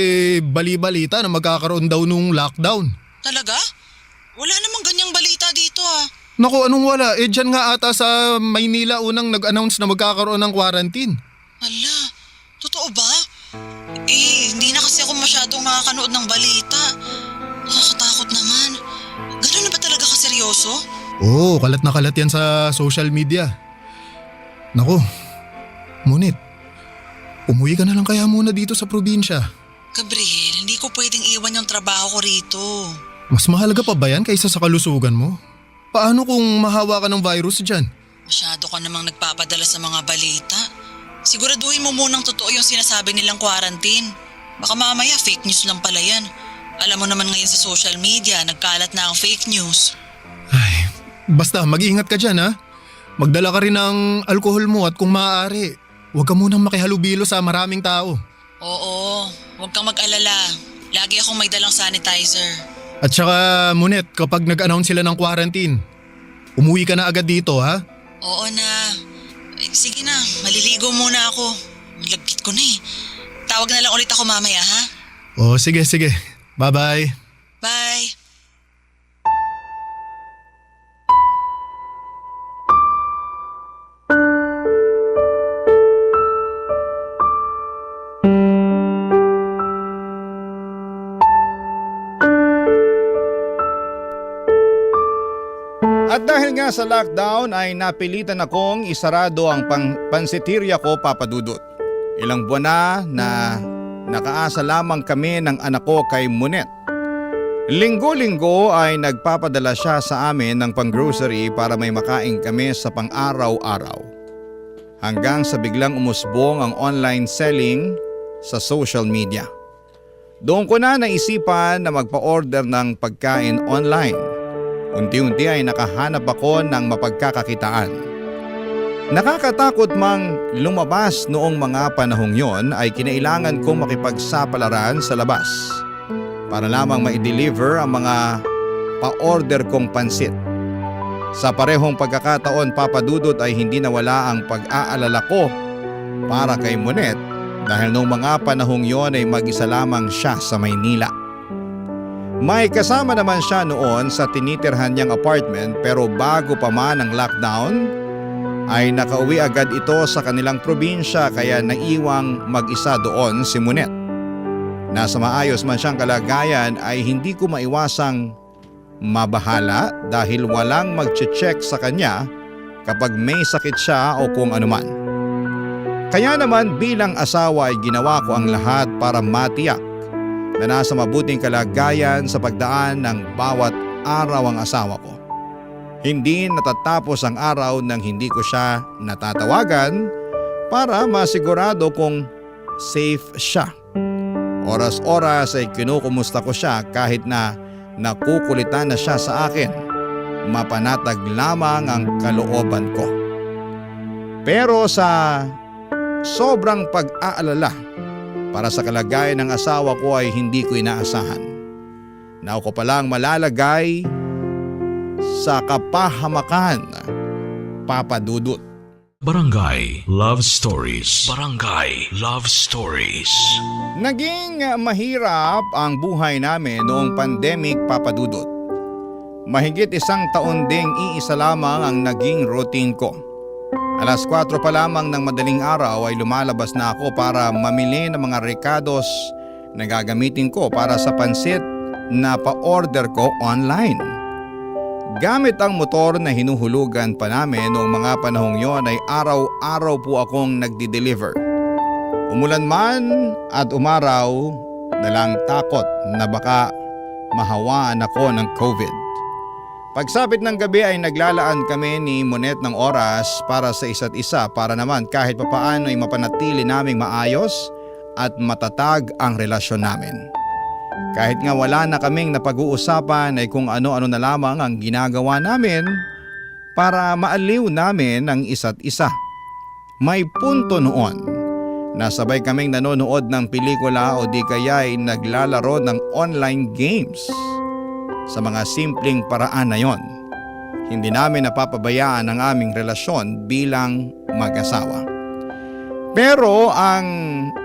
bali-balita na magkakaroon daw nung lockdown? Talaga? Wala namang ganyang balita dito ah. Naku, anong wala? Dyan nga ata sa Maynila unang nag-announce na magkakaroon ng quarantine. Ala, totoo ba? Hindi na kasi ako masyadong nakakanood ng balita. Nakakatakot naman. Ganun na ba talaga kaseryoso? Oo, kalat na kalat yan sa social media. Naku, Munit, umuwi ka na lang kaya muna dito sa probinsya. Gabriel, hindi ko pwedeng iwan yung trabaho ko rito. Mas mahalaga pa ba yan kaysa sa kalusugan mo? Paano kung mahawa ka ng virus dyan? Masyado ka namang nagpapadala sa mga balita. Siguraduhin mo munang totoo yung sinasabi nilang quarantine. Baka mamaya fake news lang pala yan. Alam mo naman ngayon sa social media, nagkalat na ang fake news. Ay, basta mag-iingat ka dyan ha. Magdala ka rin ng alkohol mo at kung maaari, huwag ka munang makihalubilo sa maraming tao. Oo, huwag kang mag-alala. Lagi akong may dalang sanitizer. At saka Munet, kapag nag-announce sila ng quarantine, umuwi ka na agad dito ha? Oo na. Sige na, maliligo muna ako. Malagkit ko na eh. Tawag na lang ulit ako mamaya ha? Oh, sige. Bye-bye. Bye. At dahil nga sa lockdown ay napilitan akong isarado ang pansitirya ko, Papa Dudut. Ilang buwan na nakaasa lamang kami ng anak ko kay Munet. Linggo-linggo ay nagpapadala siya sa amin ng pang-grocery para may makain kami sa pang-araw-araw. Hanggang sa biglang umusbong ang online selling sa social media. Doon ko na naisipan na magpa-order ng pagkain online. Unti-unti ay nakahanap ako ng mapagkakakitaan. Nakakatakot mang lumabas noong mga panahong yon ay kinailangan kong makipagsapalaran sa labas para lamang ma-deliver ang mga pa-order kong pansit. Sa parehong pagkakataon, Papa Dudut, ay hindi nawala ang pag-aalala ko para kay Monet dahil noong mga panahong yon ay mag-isa lamang siya sa Maynila. May kasama naman siya noon sa tinitirhan niyang apartment pero bago pa man ang lockdown ay nakauwi agad ito sa kanilang probinsya kaya naiwang mag-isa doon si Munet. Nasa maayos man siyang kalagayan ay hindi ko maiwasang mabahala dahil walang mag-check sa kanya kapag may sakit siya o kung anuman. Kaya naman bilang asawa ay ginawa ko ang lahat para matiyak na nasa mabuting kalagayan sa pagdaan ng bawat araw ang asawa ko. Hindi natatapos ang araw nang hindi ko siya natatawagan para masigurado kung safe siya. Oras-oras ay kinukumusta ko siya kahit na nakukulitan na siya sa akin. Mapanatag lamang ang kalooban ko. Pero sa sobrang pag-aalala para sa kalagayan ng asawa ko ay hindi ko inaasahan na ako palang malalagay sa kapahamakan, Papa Dudut. Barangay Love Stories. Barangay Love Stories. Naging mahirap ang buhay namin noong pandemic, Papa Dudut. Mahigit 1 taon ding iisa lamang ang naging routine ko. Alas 4 pa lamang ng madaling araw ay lumalabas na ako para mamili ng mga rekados na gagamitin ko para sa pansit na pa-order ko online. Gamit ang motor na hinuhulugan pa namin noong mga panahong yon ay araw-araw po akong nagdi-deliver. Umulan man at umaraw, nalang takot na baka mahawaan ako ng COVID. Pagsapit ng gabi ay naglalaan kami ni Monet ng oras para sa isa't isa para naman kahit papaano ay mapanatili naming maayos at matatag ang relasyon namin. Kahit nga wala na kaming napag-uusapan ay kung ano-ano na lamang ang ginagawa namin para maaliw namin ang isa't isa. May punto noon na sabay kaming nanonood ng pelikula o di kaya ay naglalaro ng online games. Sa mga simpleng paraan na yon, hindi namin napapabayaan ang aming relasyon bilang mag-asawa. Pero ang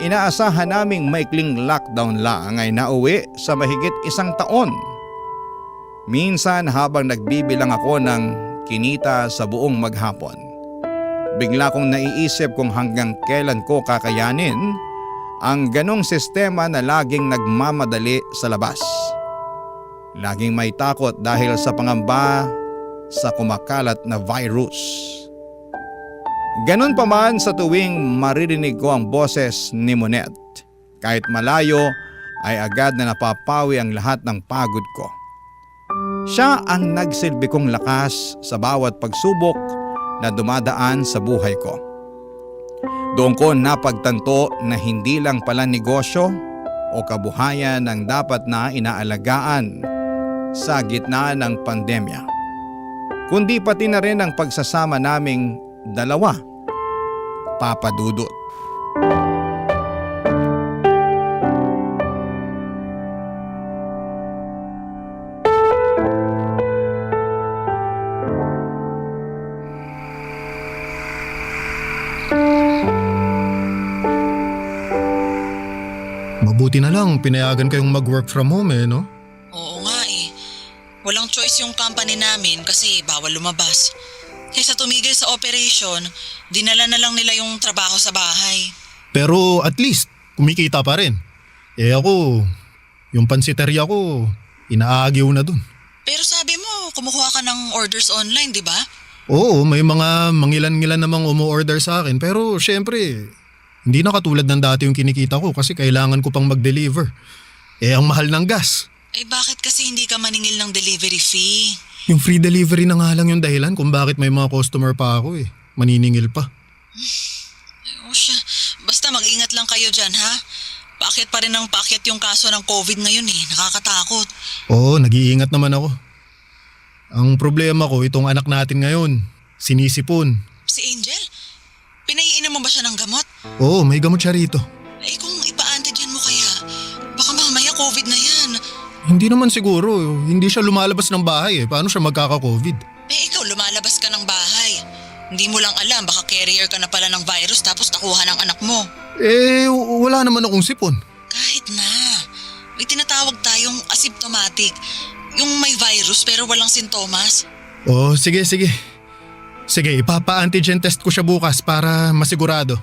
inaasahan naming maikling lockdown lang ay nauwi sa mahigit 1 taon. Minsan habang nagbibilang ako ng kinita sa buong maghapon, bigla kong naiisip kung hanggang kailan ko kakayanin ang ganong sistema na laging nagmamadali sa labas. Laging may takot dahil sa pangamba sa kumakalat na virus. Ganon pa man sa tuwing maririnig ko ang boses ni Monet. Kahit malayo ay agad na napapawi ang lahat ng pagod ko. Siya ang nagsilbi kong lakas sa bawat pagsubok na dumadaan sa buhay ko. Doon ko napagtanto na hindi lang pala negosyo o kabuhayan ang dapat na inaalagaan sa gitna ng pandemya, kundi pati na rin ang pagsasama naming dalawa, Papa Dudut. Mabuti na lang pinayagan kayong mag-work from home no? Oo nga eh. Walang choice yung company namin kasi bawal lumabas. Kaysa tumigil sa operation, dinala na lang nila yung trabaho sa bahay. Pero at least, kumikita pa rin. Ako, yung pansiteria ko, inaagyaw na dun. Pero sabi mo, kumukuha ka ng orders online, di ba? Oo, may mga mangilan-ngilan namang umu-order sa akin. Pero syempre, hindi na katulad ng dati yung kinikita ko kasi kailangan ko pang mag-deliver. Ang mahal ng gas. Bakit kasi hindi ka maningil ng delivery fee? Yung free delivery na nga lang yung dahilan kung bakit may mga customer pa ako maniningil pa. O siya, basta mag-ingat lang kayo dyan ha. Paakyat pa rin ang paakyat yung kaso ng COVID ngayon nakakatakot. Oo, nag-iingat naman ako. Ang problema ko, itong anak natin ngayon, sinisipon. Si Angel? Pinaiinom mo ba siya ng gamot? Oo, may gamot siya rito. Kung ipa-antigen mo kaya, baka mamaya COVID na yan. Hindi naman siguro, hindi siya lumalabas ng bahay Paano siya magkaka-COVID? Ikaw lumalabas ka ng bahay. Hindi mo lang alam, baka carrier ka na pala ng virus tapos nakuha ng anak mo. Wala naman akong sipon. Kahit na. May tinatawag tayong asymptomatic. Yung may virus pero walang sintomas. Sige. Sige, ipapa-antigen test ko siya bukas para masigurado.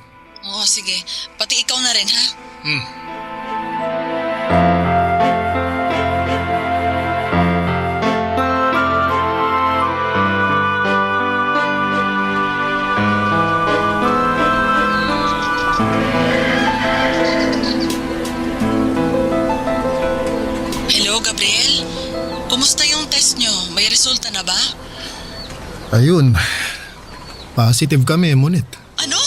Sige. Pati ikaw na rin ha? Hello, Gabriel? Kumusta yung test nyo? May resulta na ba? Ayun, positive kami, Monet. Ano?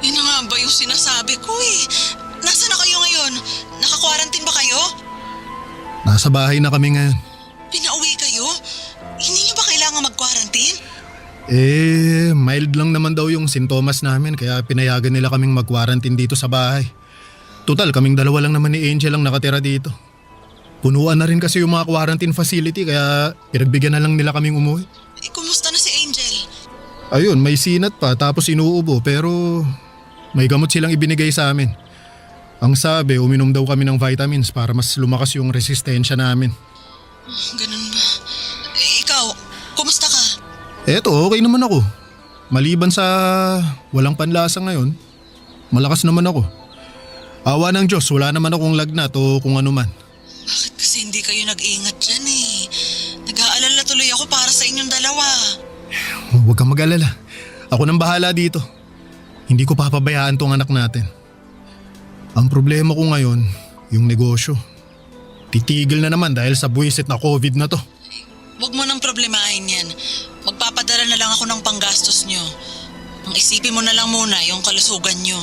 Yun na nga ba yung sinasabi ko Nasaan na kayo ngayon? Naka-quarantine ba kayo? Nasa bahay na kami ngayon. Pinauwi kayo? Hindi nyo ba kailangan mag-quarantine? Mild lang naman daw yung sintomas namin kaya pinayagan nila kaming mag-quarantine dito sa bahay. Total, kaming dalawa lang naman ni Angel ang nakatira dito. Punuan na rin kasi yung mga quarantine facility kaya pinagbigyan na lang nila kaming umuwi. Kumusta na si Angel? Ayun, may sinat pa tapos inuubo pero may gamot silang ibinigay sa amin. Ang sabi, uminom daw kami ng vitamins para mas lumakas yung resistensya namin. Ganun ba? Ikaw, kumusta ka? Eto, okay naman ako. Maliban sa walang panlasa ngayon, malakas naman ako. Awa ng Diyos, wala naman akong lagnat o kung ano man. Bakit kasi hindi kayo nag-iingat dyan eh? Nag-aalala tuloy ako para sa inyong dalawa. Huwag kang mag-alala. Ako nang bahala dito. Hindi ko papabayaan tong anak natin. Ang problema ko ngayon, yung negosyo. Titigil na naman dahil sa buwisit na COVID na to. Huwag mo nang problemahin yan. Magpapadala na lang ako ng panggastos nyo. Ang isipin mo na lang muna yung kalusugan nyo.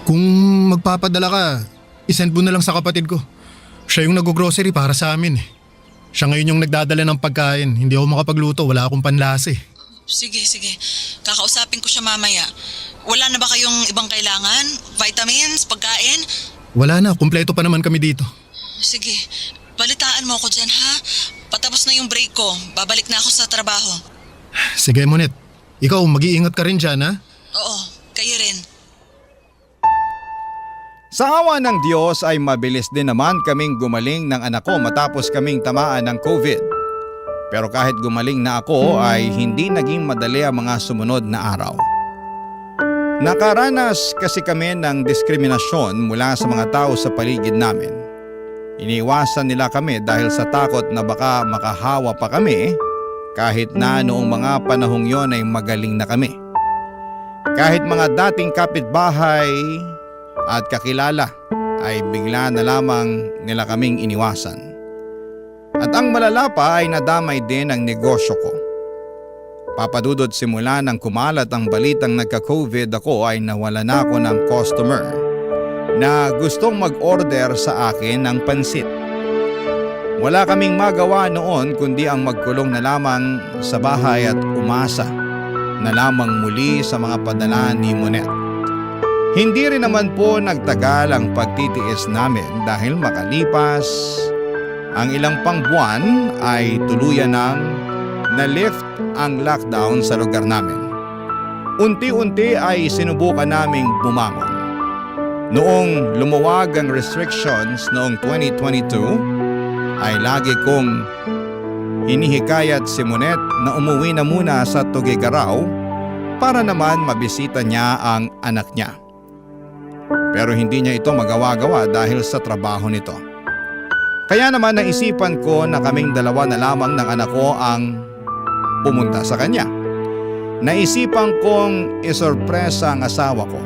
Kung magpapadala ka, isend mo na lang sa kapatid ko. Siya yung nag-grocery para sa amin eh. Siya ngayon yung nagdadala ng pagkain. Hindi ako makapagluto, wala akong panlasa eh. Sige. Kakausapin ko siya mamaya. Wala na ba kayong ibang kailangan? Vitamins? Pagkain? Wala na, kumpleto pa naman kami dito. Sige, balitaan mo ako dyan ha. Patapos na yung break ko, babalik na ako sa trabaho. Sige Monet, ikaw mag-iingat ka rin dyan ha. Oo, kayo rin. Sa awa ng Diyos ay mabilis din naman kaming gumaling ng anak ko matapos kaming tamaan ng COVID. Pero kahit gumaling na ako ay hindi naging madali ang mga sumunod na araw. Nakaranas kasi kami ng diskriminasyon mula sa mga tao sa paligid namin. Iniiwasan nila kami dahil sa takot na baka makahawa pa kami kahit na noong mga panahong yon ay magaling na kami. Kahit mga dating kapitbahay at kakilala ay bigla na lamang nila kaming iniwasan. At ang malala pa ay nadamay din ang negosyo ko. Papadudod simula nang kumalat ang balitang nagka-COVID ako ay nawala na ako ng customer na gustong mag-order sa akin ng pansit. Wala kaming magawa noon kundi ang magkulong na lamang sa bahay at umasa na lamang muli sa mga padala ni Monet. Hindi rin naman po nagtagal ang pagtitiis namin dahil makalipas ang ilang pang buwan ay tuluyan ng na-lift ang lockdown sa lugar namin. Unti-unti ay sinubukan naming bumangon. Noong lumuwag ang restrictions noong 2022, ay lagi kong hinihikayat si Monet na umuwi na muna sa Tuguegarao para naman mabisita niya ang anak niya. Pero hindi niya ito magawa-gawa dahil sa trabaho nito. Kaya naman naisipan ko na kaming dalawa na lamang ng anak ko ang pumunta sa kanya. Naisipan kong isorpresa ang asawa ko.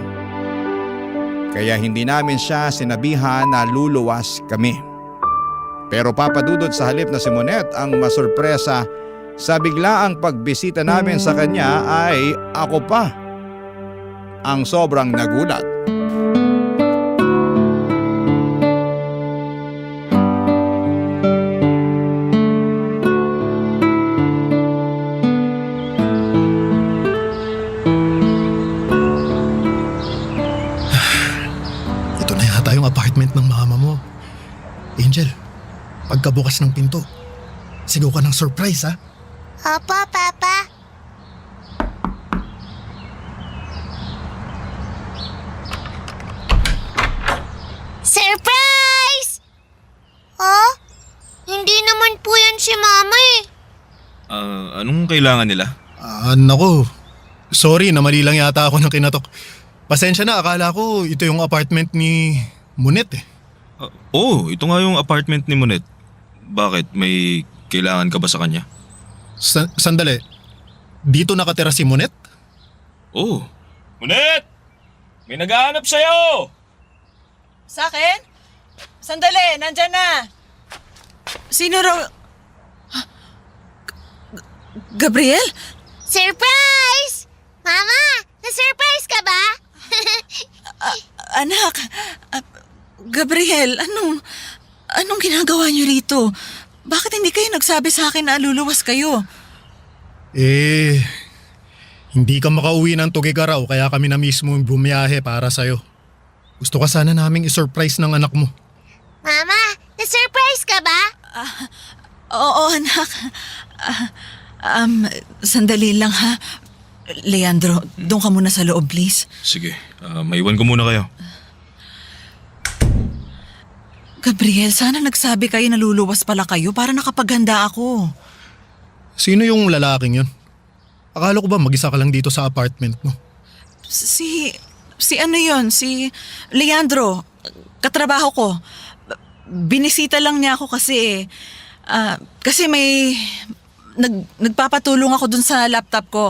Kaya hindi namin siya sinabihan na luluwas kami. Pero papadudod sa halip na si Monet ang masurpresa sa biglaang pagbisita namin sa kanya ay ako pa ang sobrang nagulat. Ito na yata yung apartment ng mama mo. Angel, pagkabukas ng pinto, sigaw ka ng surprise ha? Opo, Papa. Surprise! Oh? Hindi naman po yan si Mama eh. Anong kailangan nila? Nako, sorry na mali lang yata ako ng kinatok. Pasensya na, akala ko ito yung apartment ni Monet eh. Ito nga yung apartment ni Monet. Bakit? May kailangan ka ba sa kanya? Sandali, dito nakatira si Monet? Oo. Monet! May naghahanap sa'yo! Sa akin? Sandali, nandyan na. Sino raw? Gabriel? Surprise! Mama, na-surprise ka ba? Anak, Gabriel, anong ginagawa niyo rito? Bakit hindi kayo nagsabi sa akin na luluwas kayo? Hindi ka makauwi ng Tuguegarao kaya kami na mismo bumiyahe para sa'yo. Gusto ka sana naming isurprise ng anak mo. Mama, na-surprise ka ba? Oo, anak. Sandali lang ha. Leandro, doon ka muna sa loob, please. Sige, maiwan ko muna kayo. Gabriel, sana nagsabi kayo na luluwas pala kayo para nakapaghanda ako. Sino yung lalaking yun? Akala ko ba mag-isa ka lang dito sa apartment mo? Si ano yon? Si Leandro. Katrabaho ko. Binisita lang niya ako kasi kasi may nagpapatulong ako dun sa laptop ko.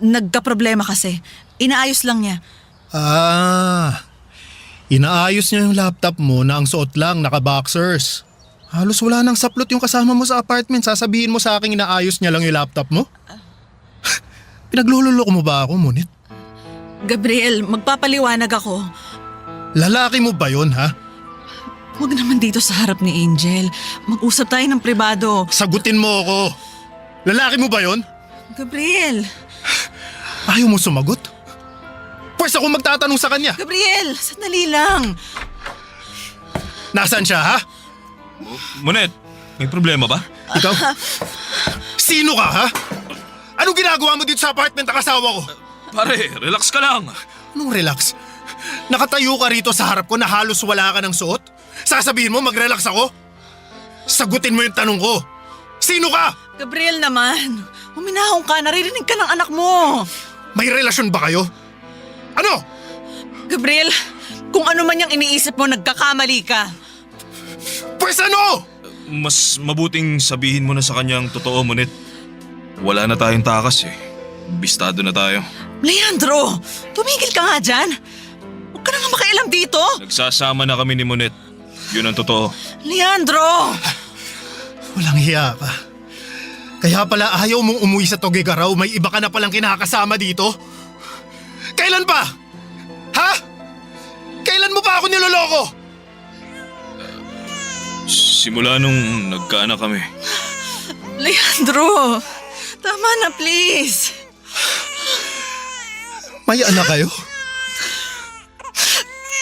Nagka-problema kasi. Inaayos lang niya. Inaayos niya yung laptop mo na ang suot lang, naka-boxers. Halos wala nang saplot yung kasama mo sa apartment. Sasabihin mo sa akin inaayos niya lang yung laptop mo? Pinaglululoko mo ba ako, Munit? Gabriel, magpapaliwanag ako. Lalaki mo ba yun, ha? Huwag naman dito sa harap ni Angel. Mag-usap tayo ng pribado. Sagutin mo ako. Lalaki mo ba yun? Gabriel! Ayaw mo sumagot? Pwes ako magtatanong sa kanya. Gabriel, sandali lang. Nasaan siya, ha? Monet, may problema ba? Ikaw? Sino ka, ha? Anong ginagawa mo dito sa apartment ng asawa ko? Pare, relax ka lang. Anong relax? Nakatayo ka rito sa harap ko na halos wala ka ng suot? Sasabihin mo mag-relax ako? Sagutin mo yung tanong ko. Sino ka? Gabriel naman, huminahon ka, naririnig ka ng anak mo. May relasyon ba kayo? Ano? Gabriel, kung ano man yung iniisip mo, nagkakamali ka. Pwes ano? Mas mabuting sabihin mo na sa kanyang totoo, Monet. Wala na tayong takas eh. Bistado na tayo. Leandro, tumigil ka nga dyan. Huwag ka na nga makialam dito. Nagsasama na kami ni Monet. Yun ang totoo. Leandro! Walang hiya ka. Kaya pala ayaw mong umuwi sa Tugigaraw, may iba ka na palang kinakasama dito? Kailan pa? Ha? Kailan mo pa ako niloloko? Simula nung nagkaanak kami. Leandro, tama na please. May anak kayo?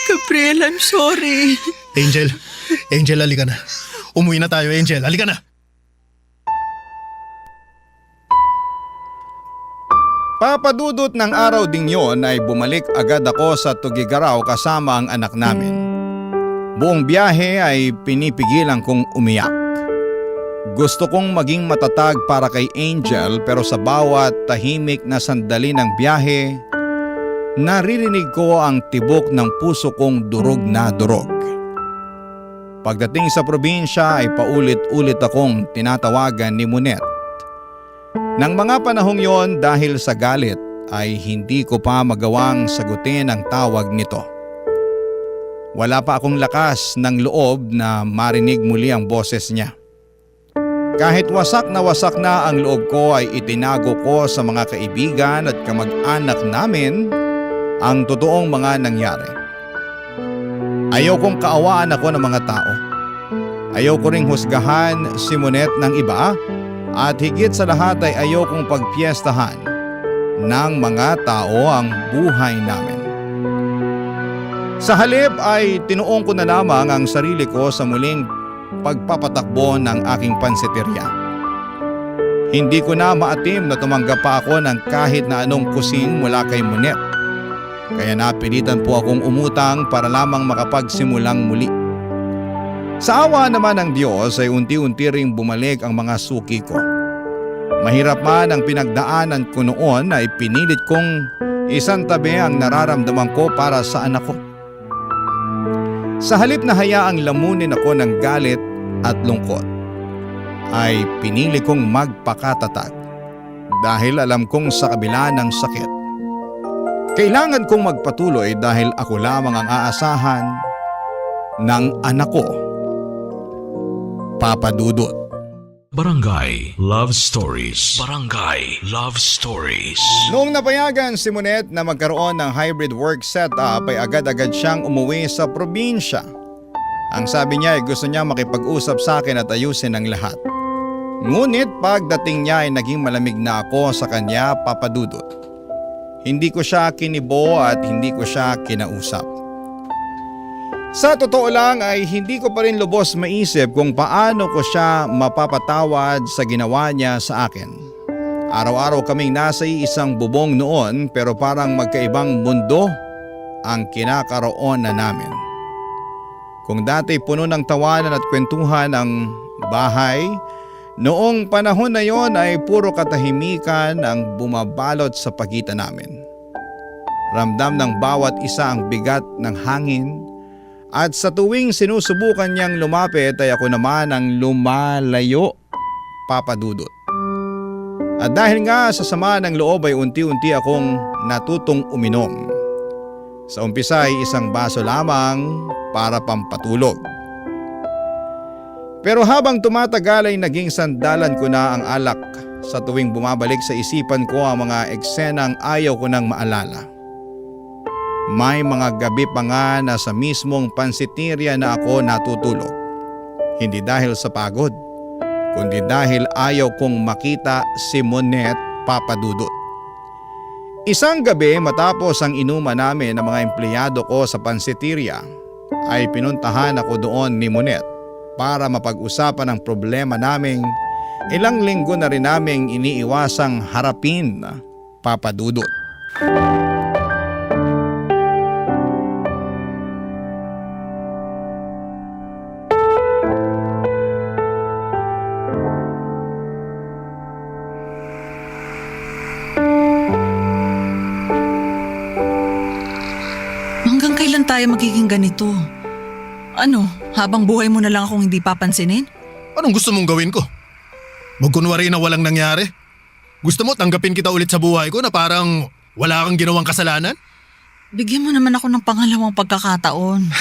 Gabriel, I'm sorry. Angel, halika na. Umuwi na tayo, Angel. Halika na. Papadudot ng araw ding yon ay bumalik agad ako sa Tugigaraw kasama ang anak namin. Buong biyahe ay pinipigilan kong umiyak. Gusto kong maging matatag para kay Angel pero sa bawat tahimik na sandali ng biyahe, naririnig ko ang tibok ng puso kong durog na durog. Pagdating sa probinsya ay paulit-ulit akong tinatawagan ni Monet. Nang mga panahong yon dahil sa galit ay hindi ko pa magawang sagutin ang tawag nito. Wala pa akong lakas ng loob na marinig muli ang boses niya. Kahit wasak na ang loob ko ay itinago ko sa mga kaibigan at kamag-anak namin ang totoong mga nangyari. Ayaw kong kaawaan ako ng mga tao. Ayaw ko ring husgahan si Monet ng iba at higit sa lahat ay ayaw kong pagpiestahan ng mga tao ang buhay namin. Sa halip ay tinuong ko na lamang ang sarili ko sa muling pagpapatakbo ng aking pansiteria. Hindi ko na maatim na tumanggap pa ako ng kahit na anong kusing mula kay Monet. Kaya napilitan po akong umutang para lamang makapagsimulang muli. Sa awa naman ng Diyos ay unti-unti ring bumalik ang mga suki ko. Mahirap man ang pinagdaanan ko noon ay pinilit kong isantabi ang nararamdaman ko para sa anak ko. Sa halip na hayaang lamunin ako ng galit at lungkot, ay pinili kong magpakatatag dahil alam kong sa kabila ng sakit, kailangan kong magpatuloy dahil ako lamang ang aasahan ng anak ko. Papa Dudut. Barangay Love Stories. Barangay Love Stories. Noong napayagan si Monet na magkaroon ng hybrid work setup ay agad-agad siyang umuwi sa probinsya. Ang sabi niya ay gusto niya makipag-usap sa akin at ayusin ang lahat. Ngunit pagdating niya ay naging malamig na ako sa kanya, Papa Dudut. Hindi ko siya kinibo at hindi ko siya kinausap. Sa totoo lang ay hindi ko pa rin lubos maisip kung paano ko siya mapapatawad sa ginawa niya sa akin. Araw-araw kaming nasa isang bubong noon pero parang magkaibang mundo ang kinakaroon na namin. Kung dati puno ng tawanan at kwentuhan ang bahay, Noong panahon na yon ay puro katahimikan ang bumabalot sa pagitan namin. Ramdam ng bawat isa ang bigat ng hangin at sa tuwing sinusubukan niyang lumapit ay ako naman ang lumalayo, Papa Dudut. At dahil nga sa sama ng loob ay unti-unti akong natutong uminom. Sa umpisa ay isang baso lamang para pampatulog. Pero habang tumatagal ay naging sandalan ko na ang alak sa tuwing bumabalik sa isipan ko ang mga eksenang ayaw ko nang maalala. May mga gabi pa nga na sa mismong pansiteria na ako natutulog. Hindi dahil sa pagod, kundi dahil ayaw kong makita si Monet, Papa Dudut. Isang gabi matapos ang inuman namin ng mga empleyado ko sa pansiteria ay pinuntahan ako doon ni Monet para mapag-usapan ang problema naming ilang linggo na rin naming iniiwasang harapin, Papa Dudut. Hanggang kailan tayo magiging ganito? Ano, habang buhay mo na lang akong hindi papansinin? Anong gusto mong gawin ko? Magkunwari na walang nangyari? Gusto mo tanggapin kita ulit sa buhay ko na parang wala kang ginawang kasalanan? Bigyan mo naman ako ng pangalawang pagkakataon.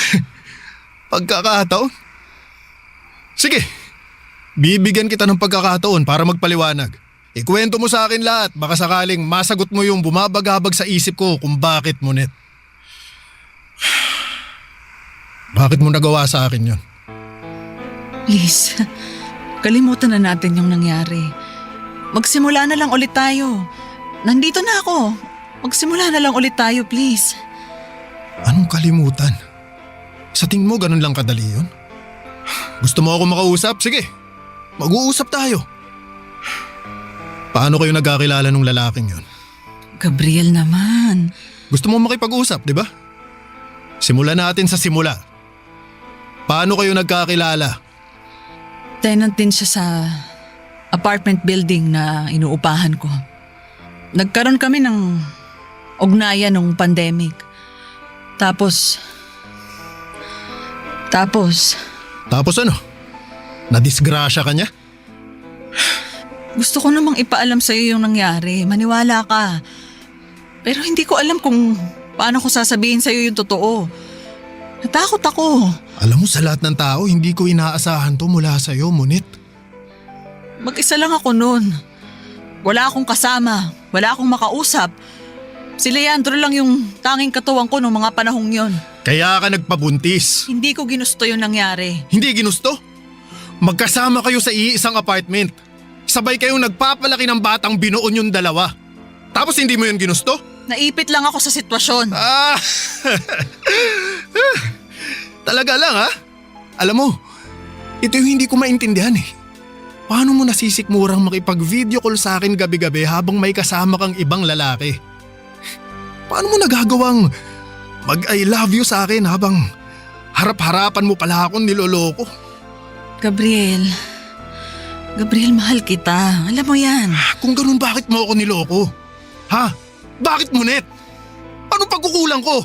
Pagkakataon? Sige, bibigyan kita ng pagkakataon para magpaliwanag. Ikwento mo sa akin lahat, baka sakaling masagot mo yung bumabagabag sa isip ko kung bakit, Monet. Bakit mo nagawa sa akin yun? Please, kalimutan na natin yung nangyari. Magsimula na lang ulit tayo. Nandito na ako. Magsimula na lang ulit tayo, please. Anong kalimutan? Sa tingin mo ganun lang kadali yun? Gusto mo ako makausap? Sige, mag-uusap tayo. Paano kayo nagkakilala nung lalaking yun? Gabriel naman. Gusto mo makipag-usap, di ba? Simulan natin sa simula. Paano kayo nagkakilala? Tenant din siya sa apartment building na inuupahan ko. Nagkaroon kami ng ugnayan nung pandemic. Tapos ano? Nadisgrasya ka niya? gusto ko namang ipaalam sa'yo yung nangyari. Maniwala ka. Pero hindi ko alam kung paano ko sasabihin sa'yo yung totoo. Natakot ako. Alam mo, sa lahat ng tao, hindi ko inaasahan to mula sa'yo, Monet. Mag-isa lang ako noon. Wala akong kasama. Wala akong makausap. Si Leandro lang yung tanging katuwang ko noong mga panahong yon. Kaya ka nagpabuntis. Hindi ko ginusto yung nangyari. Hindi ginusto? Magkasama kayo sa iisang apartment. Sabay kayong nagpapalaki ng batang binuon yung dalawa. Tapos hindi mo yun ginusto? Naipit lang ako sa sitwasyon. Talaga lang ha? Alam mo, ito yung hindi ko maintindihan eh. Paano mo nasisikmurang makipag-video call sa akin gabi-gabi habang may kasama kang ibang lalaki? Paano mo nagagawang mag-I love you sa akin habang harap-harapan mo pala akong niloloko? Gabriel, mahal kita. Alam mo yan. Kung ganun, bakit mo ako niloko? Ha? Bakit, Monet? Anong pagkukulang ko?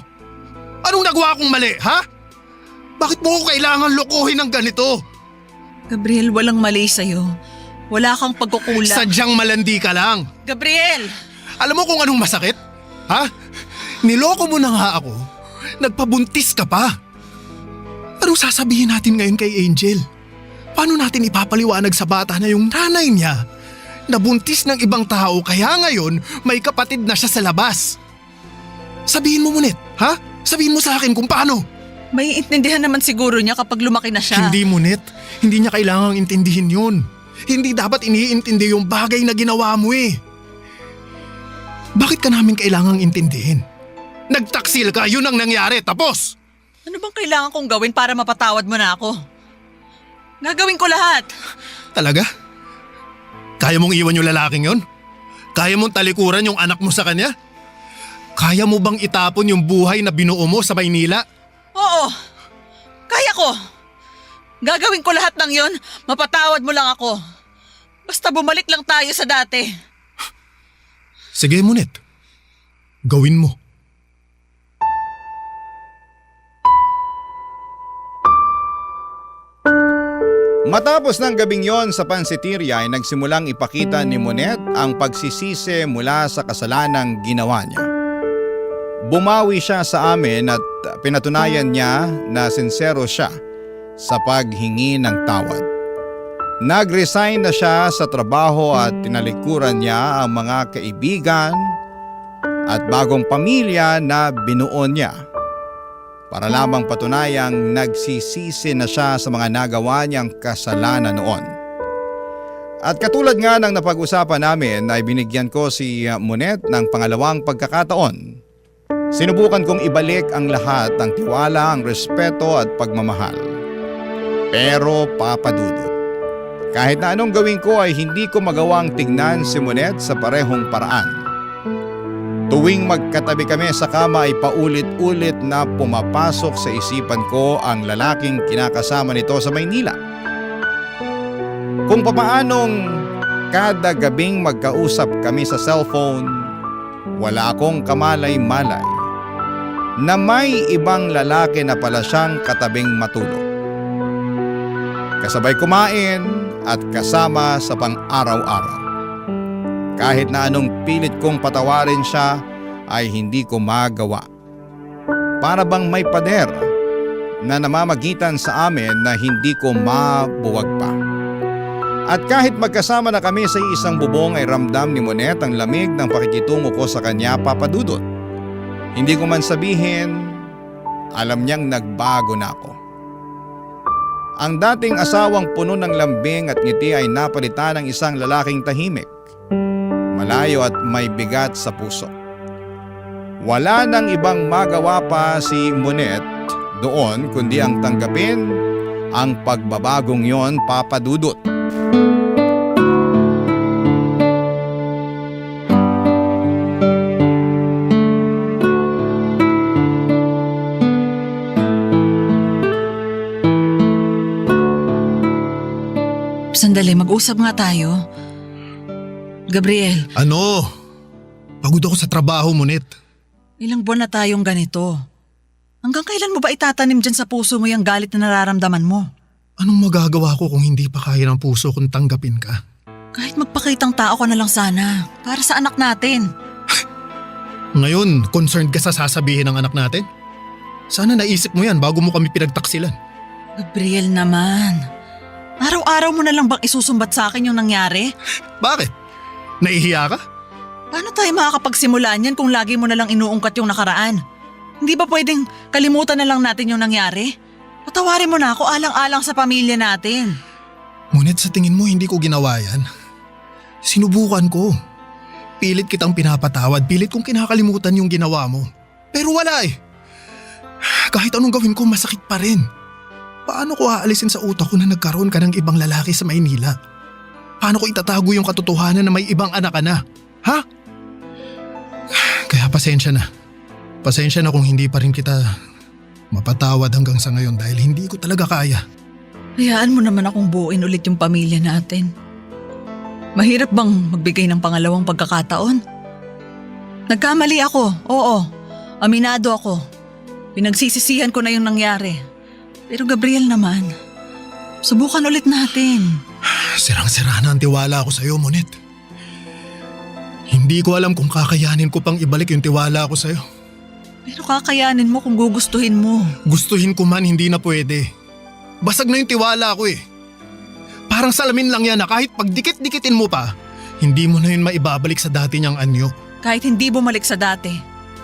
Anong nagawa kong mali, ha? Bakit mo ko kailangan lokohin ng ganito? Gabriel, walang mali sa'yo. Wala kang pagkukulang. Sadyang malandi ka lang. Gabriel! Alam mo kung anong masakit? Ha? Niloko mo na nga ako. Nagpabuntis ka pa. Anong sasabihin natin ngayon kay Angel? Paano natin ipapaliwanag sa bata na yung nanay niya nabuntis ng ibang tao kaya ngayon may kapatid na siya sa labas? Sabihin mo, Monet, ha? Sabihin mo sa akin kung paano. May intindihan naman siguro niya kapag lumaki na siya. Hindi, Monet. Hindi niya kailangang intindihin yun. Hindi dapat iniintindi yung bagay na ginawa mo eh. Bakit ka namin kailangang intindihin? Nagtaksil ka, yun ang nangyari, tapos! Ano bang kailangan kong gawin para mapatawad mo na ako? Gagawin ko lahat. Talaga? Kaya mong iwan yung lalaking yon? Kaya mong talikuran yung anak mo sa kanya? Kaya mo bang itapon yung buhay na binuo mo sa Maynila? Oo, kaya ko. Gagawin ko lahat ng yon, mapatawad mo lang ako. Basta bumalik lang tayo sa dati. Sige, Monet. Gawin mo. Matapos ng gabing yon sa pansiteria ay nagsimulang ipakita ni Monet ang pagsisisi mula sa kasalanang ginawa niya. Bumawi siya sa amin at pinatunayan niya na sincero siya sa paghingi ng tawad. Nag-resign na siya sa trabaho at tinalikuran niya ang mga kaibigan at bagong pamilya na binuo niya para lamang patunayang nagsisisi na siya sa mga nagawa niyang kasalanan noon. At katulad nga ng napag-usapan namin ay binigyan ko si Monet ng pangalawang pagkakataon. Sinubukan kong ibalik ang lahat ng tiwala, ang respeto at pagmamahal. Pero papadudot. Kahit na anong gawin ko ay hindi ko magawang tignan si Monet sa parehong paraan. Tuwing magkatabi kami sa kama ay paulit-ulit na pumapasok sa isipan ko ang lalaking kinakasama nito sa Maynila. Kung papaanong kada gabing magkausap kami sa cellphone, wala akong kamalay-malay na may ibang lalaki na pala siyang katabing matulog. Kasabay kumain at kasama sa pang-araw-araw. Kahit na anong pilit kong patawarin siya ay hindi ko magawa. Para bang may pader na namamagitan sa amin na hindi ko mabuwag pa. At kahit magkasama na kami sa isang bubong ay ramdam ni Monet ang lamig ng pakikitungo ko sa kanya, papadudot. Hindi ko man sabihin, alam niyang nagbago na ako. Ang dating asawang puno ng lambing at ngiti ay napalitan ng isang lalaking tahimik, malayo at may bigat sa puso. Wala nang ibang magawa pa si Monet doon kundi ang tanggapin ang pagbabagong yon, papadudot. Sandali, mag-usap nga tayo. Gabriel, Ano? Pagod ako sa trabaho, Monet. ilang buwan na tayong ganito. Hanggang kailan mo ba itatanim dyan sa puso mo yung galit na nararamdaman mo? Anong magagawa ko kung hindi pa kaya ng puso kung tanggapin ka? Kahit magpakitang tao ka na lang sana, para sa anak natin. Ngayon, concerned ka sa sasabihin ng anak natin? Sana naisip mo yan bago mo kami pinagtaksilan. Gabriel naman, araw-araw mo na lang bang isusumbat sa akin yung nangyari? Bakit? Nahihiya ka? Paano tayo makakapagsimula niyan kung lagi mo na lang inuungkat yung nakaraan? Hindi ba pwedeng kalimutan na lang natin yung nangyari? Patawarin mo na ako alang-alang sa pamilya natin. Ngunit sa tingin mo hindi ko ginawa yan? Sinubukan ko. Pilit kitang pinapatawad, pilit kong kinakalimutan yung ginawa mo. Pero wala eh. Kahit anong gawin ko, masakit pa rin. Paano ko aalisin sa utak ko na nagkaroon ka ng ibang lalaki sa Maynila? Paano ko itatago yung katotohanan na may ibang anak ka na? Ha? Kaya pasensya na. Pasensya na kung hindi pa rin kita mapatawad hanggang sa ngayon dahil hindi ko talaga kaya. Hayaan mo naman akong buuin ulit yung pamilya natin. Mahirap bang magbigay ng pangalawang pagkakataon? Nagkamali ako, oo. Aminado ako. Pinagsisisihan ko na yung nangyari. Pero Gabriel naman, subukan ulit natin. Sirang-sira na ang tiwala ko sa iyo, Monet. Hindi ko alam kung kakayanin ko pang ibalik yung tiwala ko sa iyo. Pero kakayanin mo kung gugustuhin mo. Gustuhin ko man, hindi na pwede. Basag na yung tiwala ko eh. Parang salamin lang yan na kahit pagdikit-dikitin mo pa, hindi mo na yun maibabalik sa dati niyang anyo. Kahit hindi bumalik sa dati,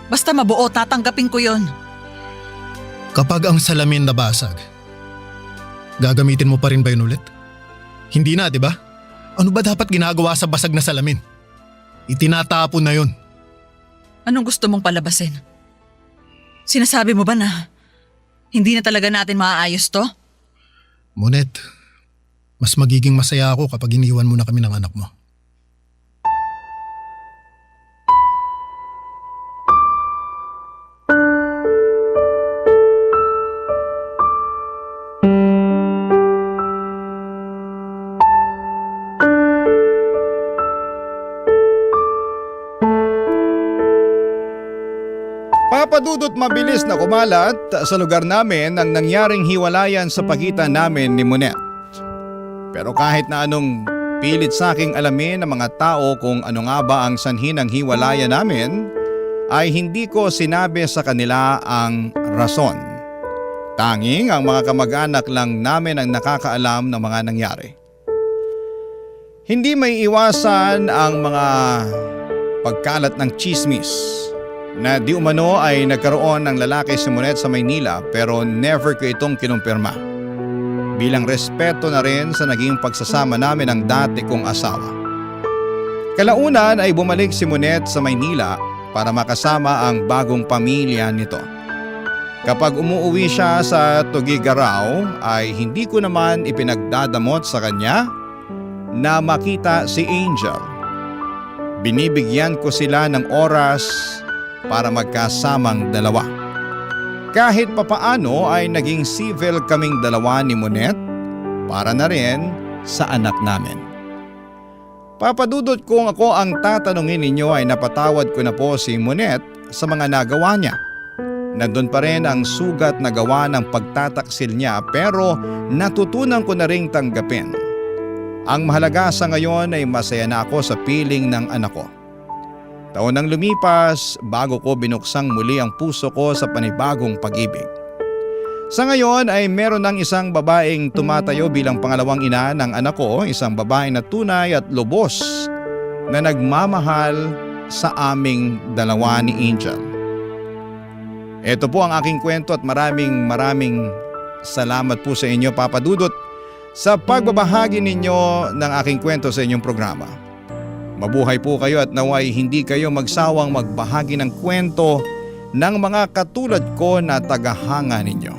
basta mabuo, tatanggapin ko yon. Kapag ang salamin nabasag, gagamitin mo pa rin ba yun ulit? Hindi na, di ba? Ano ba dapat ginagawa sa basag na salamin? Itinatapon na yun. Anong gusto mong palabasin? Sinasabi mo ba na hindi na talaga natin maaayos to? Monet, mas magiging masaya ako kapag iniwan mo na kami ng anak mo. Papadudot mabilis na kumalat sa lugar namin ang nangyaring hiwalayan sa pagitan namin ni Monet. Pero kahit na anong pilit sa aking alamin ng mga tao kung ano nga ba ang sanhi ng hiwalayan namin, ay hindi ko sinabi sa kanila ang rason. Tanging ang mga kamag-anak lang namin ang nakakaalam ng mga nangyari. Hindi may iwasan ang mga pagkalat ng chismis na di umano ay nagkaroon ng lalaki si Monet sa Maynila pero never ko itong kinumpirma. Bilang respeto na rin sa naging pagsasama namin ng dati kong asawa. Kalaunan ay bumalik si Monet sa Maynila para makasama ang bagong pamilya nito. Kapag umuwi siya sa Tugigaraw ay hindi ko naman ipinagdadamot sa kanya na makita si Angel. Binibigyan ko sila ng oras para magkasamang dalawa. Kahit papaano ay naging civil kaming dalawa ni Monet para na rin sa anak namin. Papadudot kung ako ang tatanungin ninyo ay napatawad ko na po si Monet sa mga nagawa niya. Nandun pa rin ang sugat na gawa ng pagtataksil niya pero natutunan ko na ring tanggapin. Ang mahalaga sa ngayon ay masaya na ako sa piling ng anak ko. Taon nang lumipas bago ko binuksang muli ang puso ko sa panibagong pag-ibig. Sa ngayon ay meron ng isang babaeng tumatayo bilang pangalawang ina ng anak ko, isang babae na tunay at lubos na nagmamahal sa aming dalawa ni Angel. Ito po ang aking kwento at maraming salamat po sa inyo, Papa Dudut, sa pagbabahagi ninyo ng aking kwento sa inyong programa. Mabuhay po kayo at naway hindi kayo magsawang magbahagi ng kwento ng mga katulad ko na tagahanga ninyo.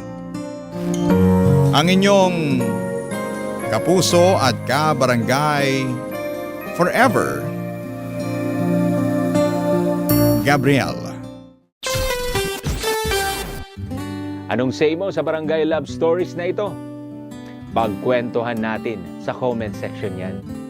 Ang inyong kapuso at kabarangay forever, Gabriel. Anong say mo sa Barangay Love Stories na ito? Pagkwentuhan natin sa comment section yan.